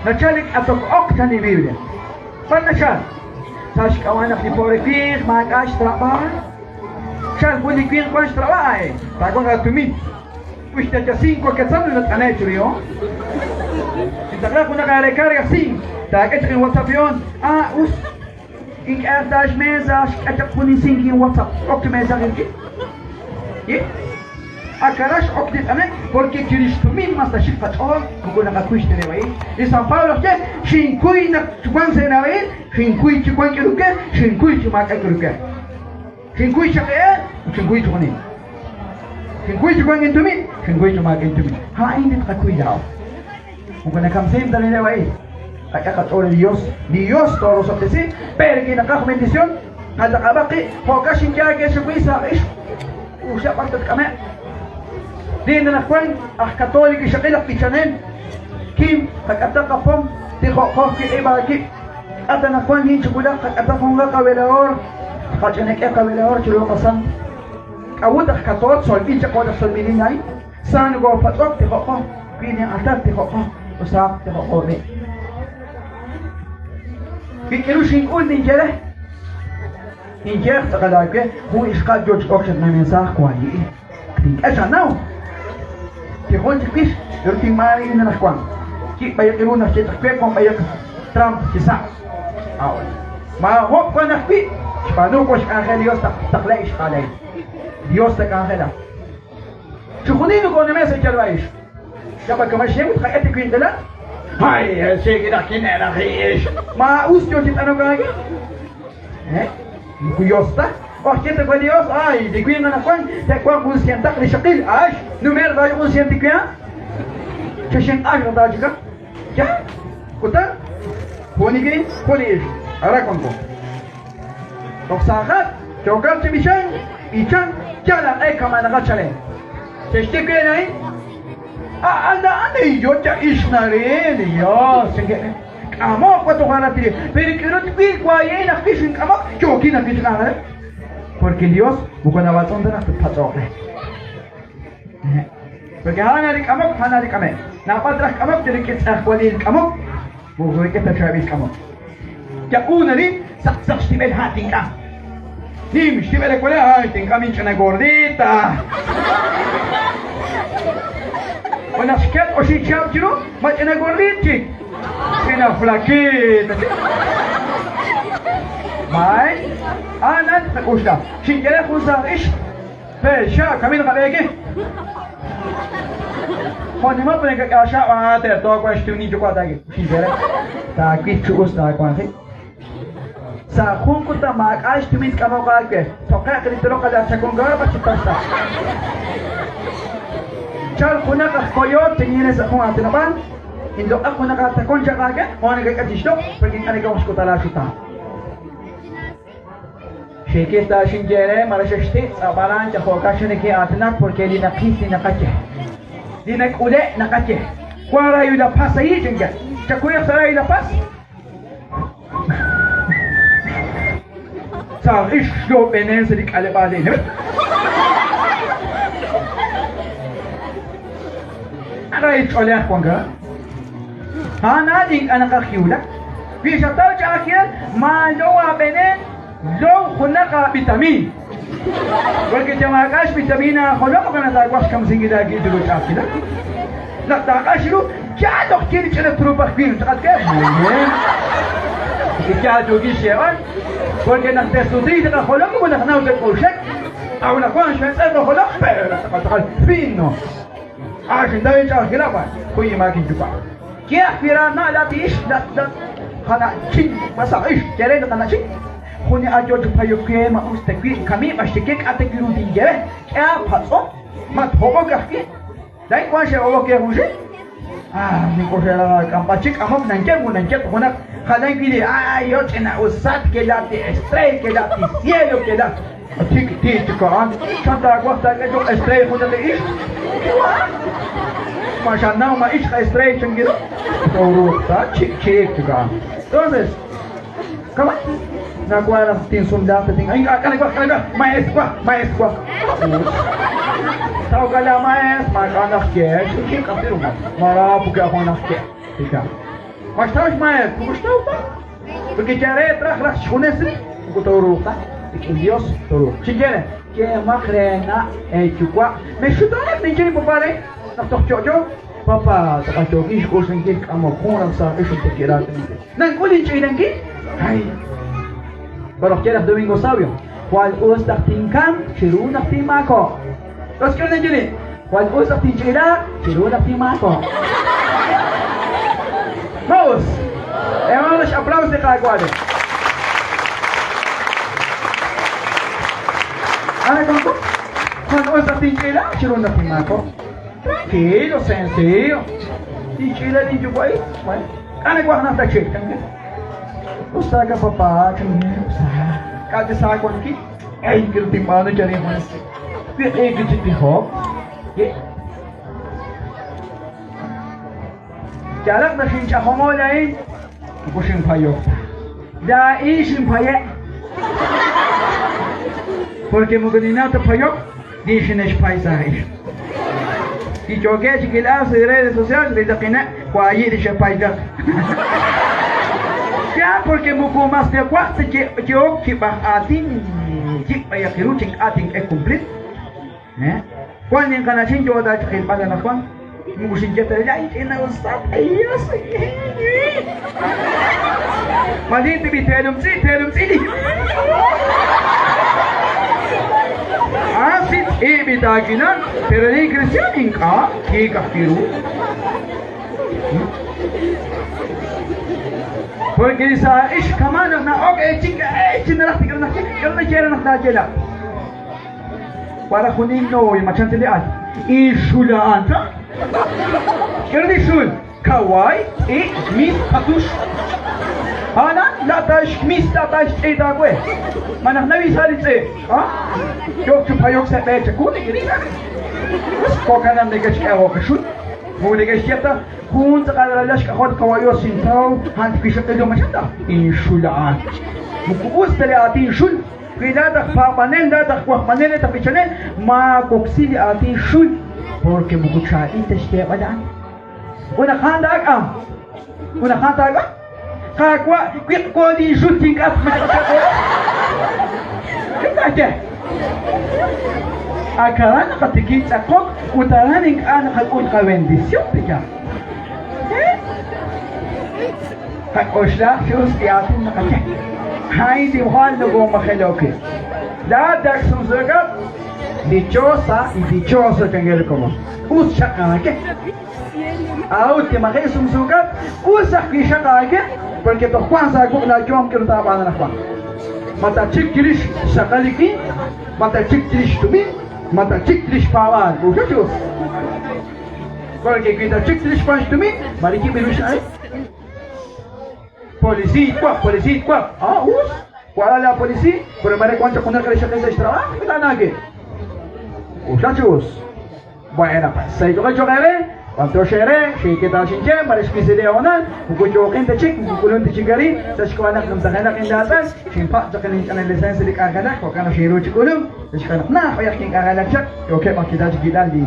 nachal li k'atok oq chan li Biblia. B'ar nachal? Sa' xk'ab'a' naq li pobre winq maak'a' xtrab'aaj. Chal jun li winq wan xtrab'aaj, taawanq aatumin. Wi xtacha cinco quetzal nat'ane' chiru yo. Intaqla junaq aarecarga cinco, taak'e chaq in WhatsApp yon. Ah, us. Ink'a' ta xmesa xk'e chaq jun in cinco in WhatsApp. Ok chi mensaje rik'in. Ak aran x'ok li t'ane'k porque chirix tumin mas naxik qach'ool moko naqakuy xteneb'ahil. Li San Pablo xye, Xinkuy naq wank sa' eenab'ehil, xinkuy chi wank k'iruk we, xinkuy chi maak'a' k'iruk we. Xinkuy chaq eer ut xinkuy chi junin. Xinkuy chi wank intumin, xinkuy chi maak'a' intumin. A'in li tqakuy laa'o. Moko nakamsin ta li neb'a'il. Qak'e qach'ool li Dios. Li Dios toorosob'tesi, pero ki naqaj bendición, qalaq'ab'aq qib', jo'kan xinye aawe xawi sa' ixq. Uxa b'ar tatk'ame'. Li anaqwan aj católico ixaqil aj b'ichanel, kim qak'ataq qapom, tijo'qoj kiq'ib' aakib'. K'at anaqwan lin chiwulaq qak'ataq junqa qavelador, qach'inak'e qavelador chiru qasant. K'a'ut aj katool tzolb'il chaq jo' laj tzolb'ilin a'in? Sa nokopatz'ok tijo'qo, wi nin'altar tijo'qo, usaaq tijo'qo b'i'. Wi k'iru xink'ul ninye re, ninye tz'aqal aawe, jun ixqal yo chi ok chaq mensaaj wayi'i. Tink'e chanaw. Tijon chiwix, pero tinmaari anaqwan. Ki b'ayaq iru naq xye chaq we wan b'ayaq Trump chi sa'. Ahora, maajob' wan ajwi' xb'aanu wan xk'anjel Dios taqla ixqalay. Dios ta k'anjela. Chixjunil nokoonime sa' yalb'a'ix. Xab'a kama xye ut qak'e li winqila. Ay, xeekiraj kine'raj ix. Maa'us yo chi t'anok aawe. Eh? Moko Dios ta. Oj xye ta we Dios, ay, li winq anaqwan te'wanq jun sientaq li xaqil. Ay, numer dayo jun sient li winq. Chexinq'ax ra taachika. Ya. Kutan. Jun li winq, jun li ixq. Ara wanko. Toj saajat, yookat chi b'ichank, b'ichan, yal aq'e kama'naqat chalen. Xe'xye we a'in, a'an a'an li yo cha ixq naril li Dios. K'amok wa toj aran tiri. Pero k'irut twil waye naq wix ink'amok, yookin ajwi' chi k'anjelak. Porque Dios moko nabatz'un ta naq tatpatz'oq re. Porque a'an li k'amok, a'an li k'amek. Naab'al raj k'amok, rik'in tz'ejwalil k'amok, moko rik'in ta chaab'il k'amok. Ya'un arin, saq saq xtib'el ha' tink'am. Nim xtib'el akwale, ay tink'am inch'ina gordita. Naq xket oxib' chihab' chiru, ma ch'ina gordit chik. Ch'ina flaquita chik. May, anan tqak'uxla. Xinye re jun saaj ixq, pe xa kamin qab'eeki. Jo'nimal pa nakak'axa ah terto wan xtumin yuwa' taaki. Xinye re, taawil chi us taawanjik. Sa' jun kutan maak'a' xtumin tk'amoq aawe. Toqe'q li toloq ala chakonkaar chi tasta. Chal junaq aj koyot tinye re sa' jun aatinob'aal. Inloq'aq junaq aatakon chaq aawe, jo' nakak'e chi xloq', porque ink'a' nakawaj xk'utb'al aaxutaan. Xiikil ta xinye re malaj xexti' tz'ab'alan yal jo'kan xeneke'aatinak porque li naqil li naqaye. Li nak'ule' naqaye. Wan rayo la paz ahí, chinga. Chakuyaq sa rayo la paz. Saaj ixq xloob'enen sa' li k'aleb'aal a'in. Ray ch'oolej wank aran. A'an a'an ink'a' naqaj kiwulak. Wi xataw ch'a'ajkilal, maalow aab'enen, low junaq aab'itamiin. Porque chi maak'a' xb'itamiin aajolom moko nataawaj xkamsinkil aawib' chiru ch'a'ajkilal. Naq taaq'ax ru, yaal toj ye li ch'ina truup aj winq chaq'atke. Muy bien. Porque yaal yookin xyeeb'al. Porque naq te'sutiiq li qajolom moko naqnaw ta k'uxek. Aw naq wank xmetz'ew qajolom, pero tz'aqal tz'aqal fino. Ah, xintaw inch'a'ajkilal, bueno, kuy inmaak inyuwa'. Ye ajwi' ra na' laat ixq, laat laat qana'chin, masaq ixq, ye re li qana'chin. Jun li al yo chi payok we, ma us ta wi' kami b'ar xye k'a ta wi' ru tinye re. K'e aapatz'om, ma thob'ok ajwi'. Laa'in wank xe'hob'ok ke junxil. Ah, nink'oxla k'amb'al chik k'amok nankeb' mu nankeb' junaq jalan wi' li ay yo ch'ina'usat ke laat li estrella ke laat li cielo ke laat tik tik chik a'an. Chan taawaj taak'e cho'q estrella junaq li ixq? Ma xanaw ma ixq estrella chankiru? Tooruuq ta chik chik chik a'an. Entonces, kama nawa naq tinsumlaaq ta tin ink'a' k'a nawaj k'a nawaj maestr waj maestr waj. Taw k'a la maestr maak'a' naq ye chik k'atiru mara porque ajo naq ye. Tika. Ma xtaw xmaestr, moko xtaw ta. Porque ya re traj raj xjunes rib', moko tooruuq ta. Rik'in Dios tooruuq. Xinye re, yeemaq re na' eeyuwa'. Mexxutaanak ninye li papá re naq toj yo'yo. Papá, tz'aqal yookin xk'oxlankil k'amok jun raj sa' ixq ut te'kiraatinkil. Nank'ul inch'iilankil? Ay. Pero ye laj Domingo Sabio, jwal us naq tinkamq chiru naq tinmaakob'q. Los k'e ninye li. Jwal us naq tinch'ilaaq chiru naq tinmaakob'q. Ma us? K'ehomaq x'aplaus li Qaawa' le. Ana wanko? Jwal us naq tinch'ilaaq chiru naq tinmaakob'q. Tranquilo, sencillo. Tinch'ila linyuwa'il. Bueno, k'a' nawaj naq tachik, chankin. Us ta ka papá, chankin. Us ta. K'a' chi sa wankil. Ay, k'aru tinb'aanu yal injunes? Wiq'iik chi tijok. Ye. Yalaq naq xinch'ajomo laa'in, moko xinpayok ta. Laa'in xinpaye'. Porque moko ninnaw ta payok, li xine'xpay sa' a'in. Li yookeb' chi kil'aak sa' li redes sociales li taqineb' waayi' li xepay chaq. Ya, porque moko mas nawaj ta yook chi b'aj aatin yib' b'ayaq ru chi ink'a' tink'e cumplir. Eh? Wan linqanachin yoo ta chi qilb'al anaqwan. Moko xinye ta ay ch'ina'usat, ayos. Mali tib'i teelumtz'i, teelumtz'i li. Ah, si tz'iib'i taakilan, pero li cristian ink'a' tiik ajwi' ru. Porque li saa'ix kama' naq na'ok eechik eechik naraj tik'an naq k'aru naxye re naq taayelaq. Para junin no machante li al. Ixulaan ka? K'aru li xul? Kaway, tz'i', mis, patux. Ana, laata xmis, laata xtz'i' taawe. Ma naq nawi sa' li tz'i'? Ah? Yook chi payok sa' b'e chawu nekeriil. Us jo'kan naq neke'xk'e xul. Moko neke'xye ta jun tz'aqal ralal xk'ajol qawa' xintaw a'an wixaqil machanta. Inxulaan. Moko us ta li aatin xul. Wi laa'at aj paab'anel, laa'at aj wajb'anel, laa'at aj b'ichanel, maawoksi li aatin xul, porque moko chaab'il ta xyeeb'al a'an. Ut naq a'an taak'am, ut naq a'an taak'am, Qaawa', wiq'wo linxul tink'atq ma K'aru Ak aran naqatikib' tz'aqok ut aran ink'a' naqak'ul qabendición pe'yaal? Qak'oxlaq chi us li aatin naqaye. A'in li jwal nokomajelo'k wi'. Laa'at ak sumsuukat, dichosa y dichoso chankel li komon. Us xaq aawe. A'ut li maji' sumsuukat, us ajwi' xaq aawe, porque toj wank sa' aawuq' laayu'am k'aru taab'aanu anaqwan. Ma tatxik chirix xsaqal li winq, ma tatxik chirix xtumin, ma tatxik chirix xpaab'aal. Uxa chi us. Porque wi tatxik chirix wank xtumin, ma rik'in b'iru xna'leb'. Policía, cuap, policía, cuap. Ah, us. Wala la policía, pero mare cuánto con el que le trabajo, ¿qué tal nake? Uxa chi us. Bueno, pues, saychoqe b'anyox eere, xiikita xinye, mare xwisi li hoonal, moko yooqin ta chik, moko k'ulun ta chik arin, sa' xk'ab'a' naq numtajenaq inlaatz'al, xinpatz' chaq inch'ana licencia li k'anjelak, jo'kan naq xinru chi k'ulunk, sa' xk'ab'a' naq najt b'ayaq kink'anjelak chaq, yookeb' aj kita chi kilal li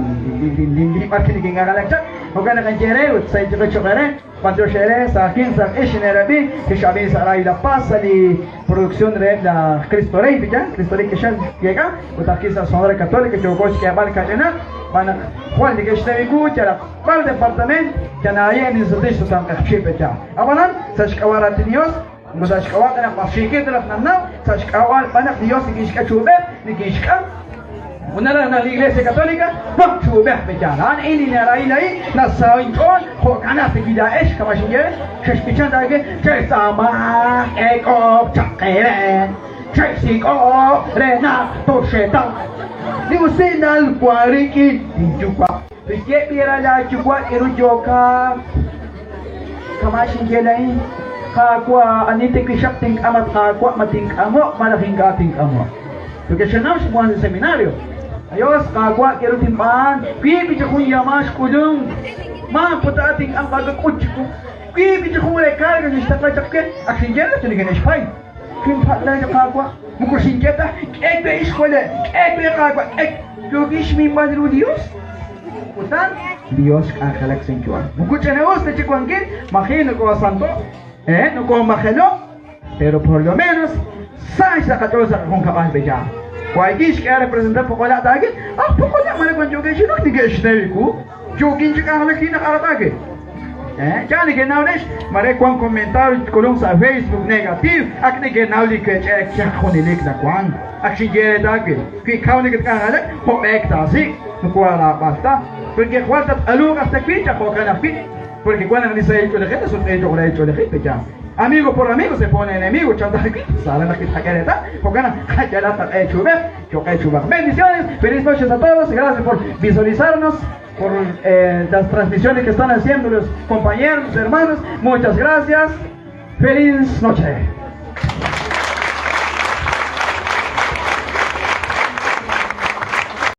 li b'ar kink'anjelak chaq, jo'kan naq inye eere ut saychoqe cho'q eere, b'anyox eere, sa' winq sa' ix xineerab'i, kex'ab'in sa' Radio La Paz, sa' li producción reheb' laj Cristo Rey, piyan, Cristo Rey kexal yeek'a, ut ajwi' sa' Sonora Católica yooko xk'eeb'al kach'inaq, xb'aan naq jwal neke'xnaw wu yalaq b'ar departament yanaaye' ninsutix sutam q'eqchi' pe'yaal. Ab'anan, sa' xk'ab'a' raatin Dios, moko sa' xk'ab'a' ta naq b'ar xiikil ta naq nannaw, sa' xk'ab'a' b'an naq Dios nikinxk'e chi uub'ej, nikinxk'am. Ut naraj naq li Iglesia Católica wanq chi uub'ej pe'yaal. A'an a'in li narahil a'in, nasaho' inch'ool, jo'kan naq tikilaa'ex kama' xinye, xexb'ichan ta aawe, chextz'aamaq eek'oq chaq eere, chexsik'oq re naq toxeetaw. Li usilal wank rik'in linyuwa'. Ye b'i ra laayuwa' k'aru yookat. Kama' xinye laa'in, Qaawa', ani tiwixaq tink'am, at Qaawa', ma tink'amoq malaj ink'a' tink'amoq? Porque xanaw xwan li seminario. Ayos, Qaawa', k'aru tinb'aan? Wiib' chi jun yamaa xk'ulunk. Maaput a'at tink'am Qaawa' k'ut chiwu. Wiib' chi jun recarga xixtaqla chaq we. Ak xinye re chi nikine'xpay. Xinpatz' re li Qaawa', moko xinye ta, k'e we ixjole, k'e we Qaawa', k'e. Yookin xminb'al ru Dios. Utan, Dios xk'anjelak sa' inyu'am. Moko ch'ina'us ta chi wankil, maji' nokoosanto', eh, nokoomajelo', pero por lo menos sa' xsaqach'ool sa' qajunkab'al beya. Waykil xk'e representar poqola' taakil, ah poqola' mare wan yookin chi nok neke'xnaw wu, yookin chi k'anjelak chi naq aratake. Eh, ya neke'naw lex, mare wan comentario k'ulunk sa' Facebook negativ, ak neke'naw li kech'eek chaq junelik nawan. Ak xinye re taakil, wi kaw neketk'anjelak, jo'b'eek taasik'. Moko araab'al ta, porque jwal tatq'aluuq hasta wi' chaq jo'kan ajwi', porque wan naq li sahil ch'oolejil nasutq'i cho'q rahil ch'oolejil, pe'yaal? Amigo por amigo se pone enemigo, chan ta ajwi', sa naq kitqak'e reetal, jo'kan naq qayalaq qaq'e chuub'ej, cho'q qe chuub'aj. Bendiciones, feliz noches a todos, gracias por visualizarnos, por las transmisiones que están haciendo los compañeros, los hermanos, muchas gracias, feliz noche.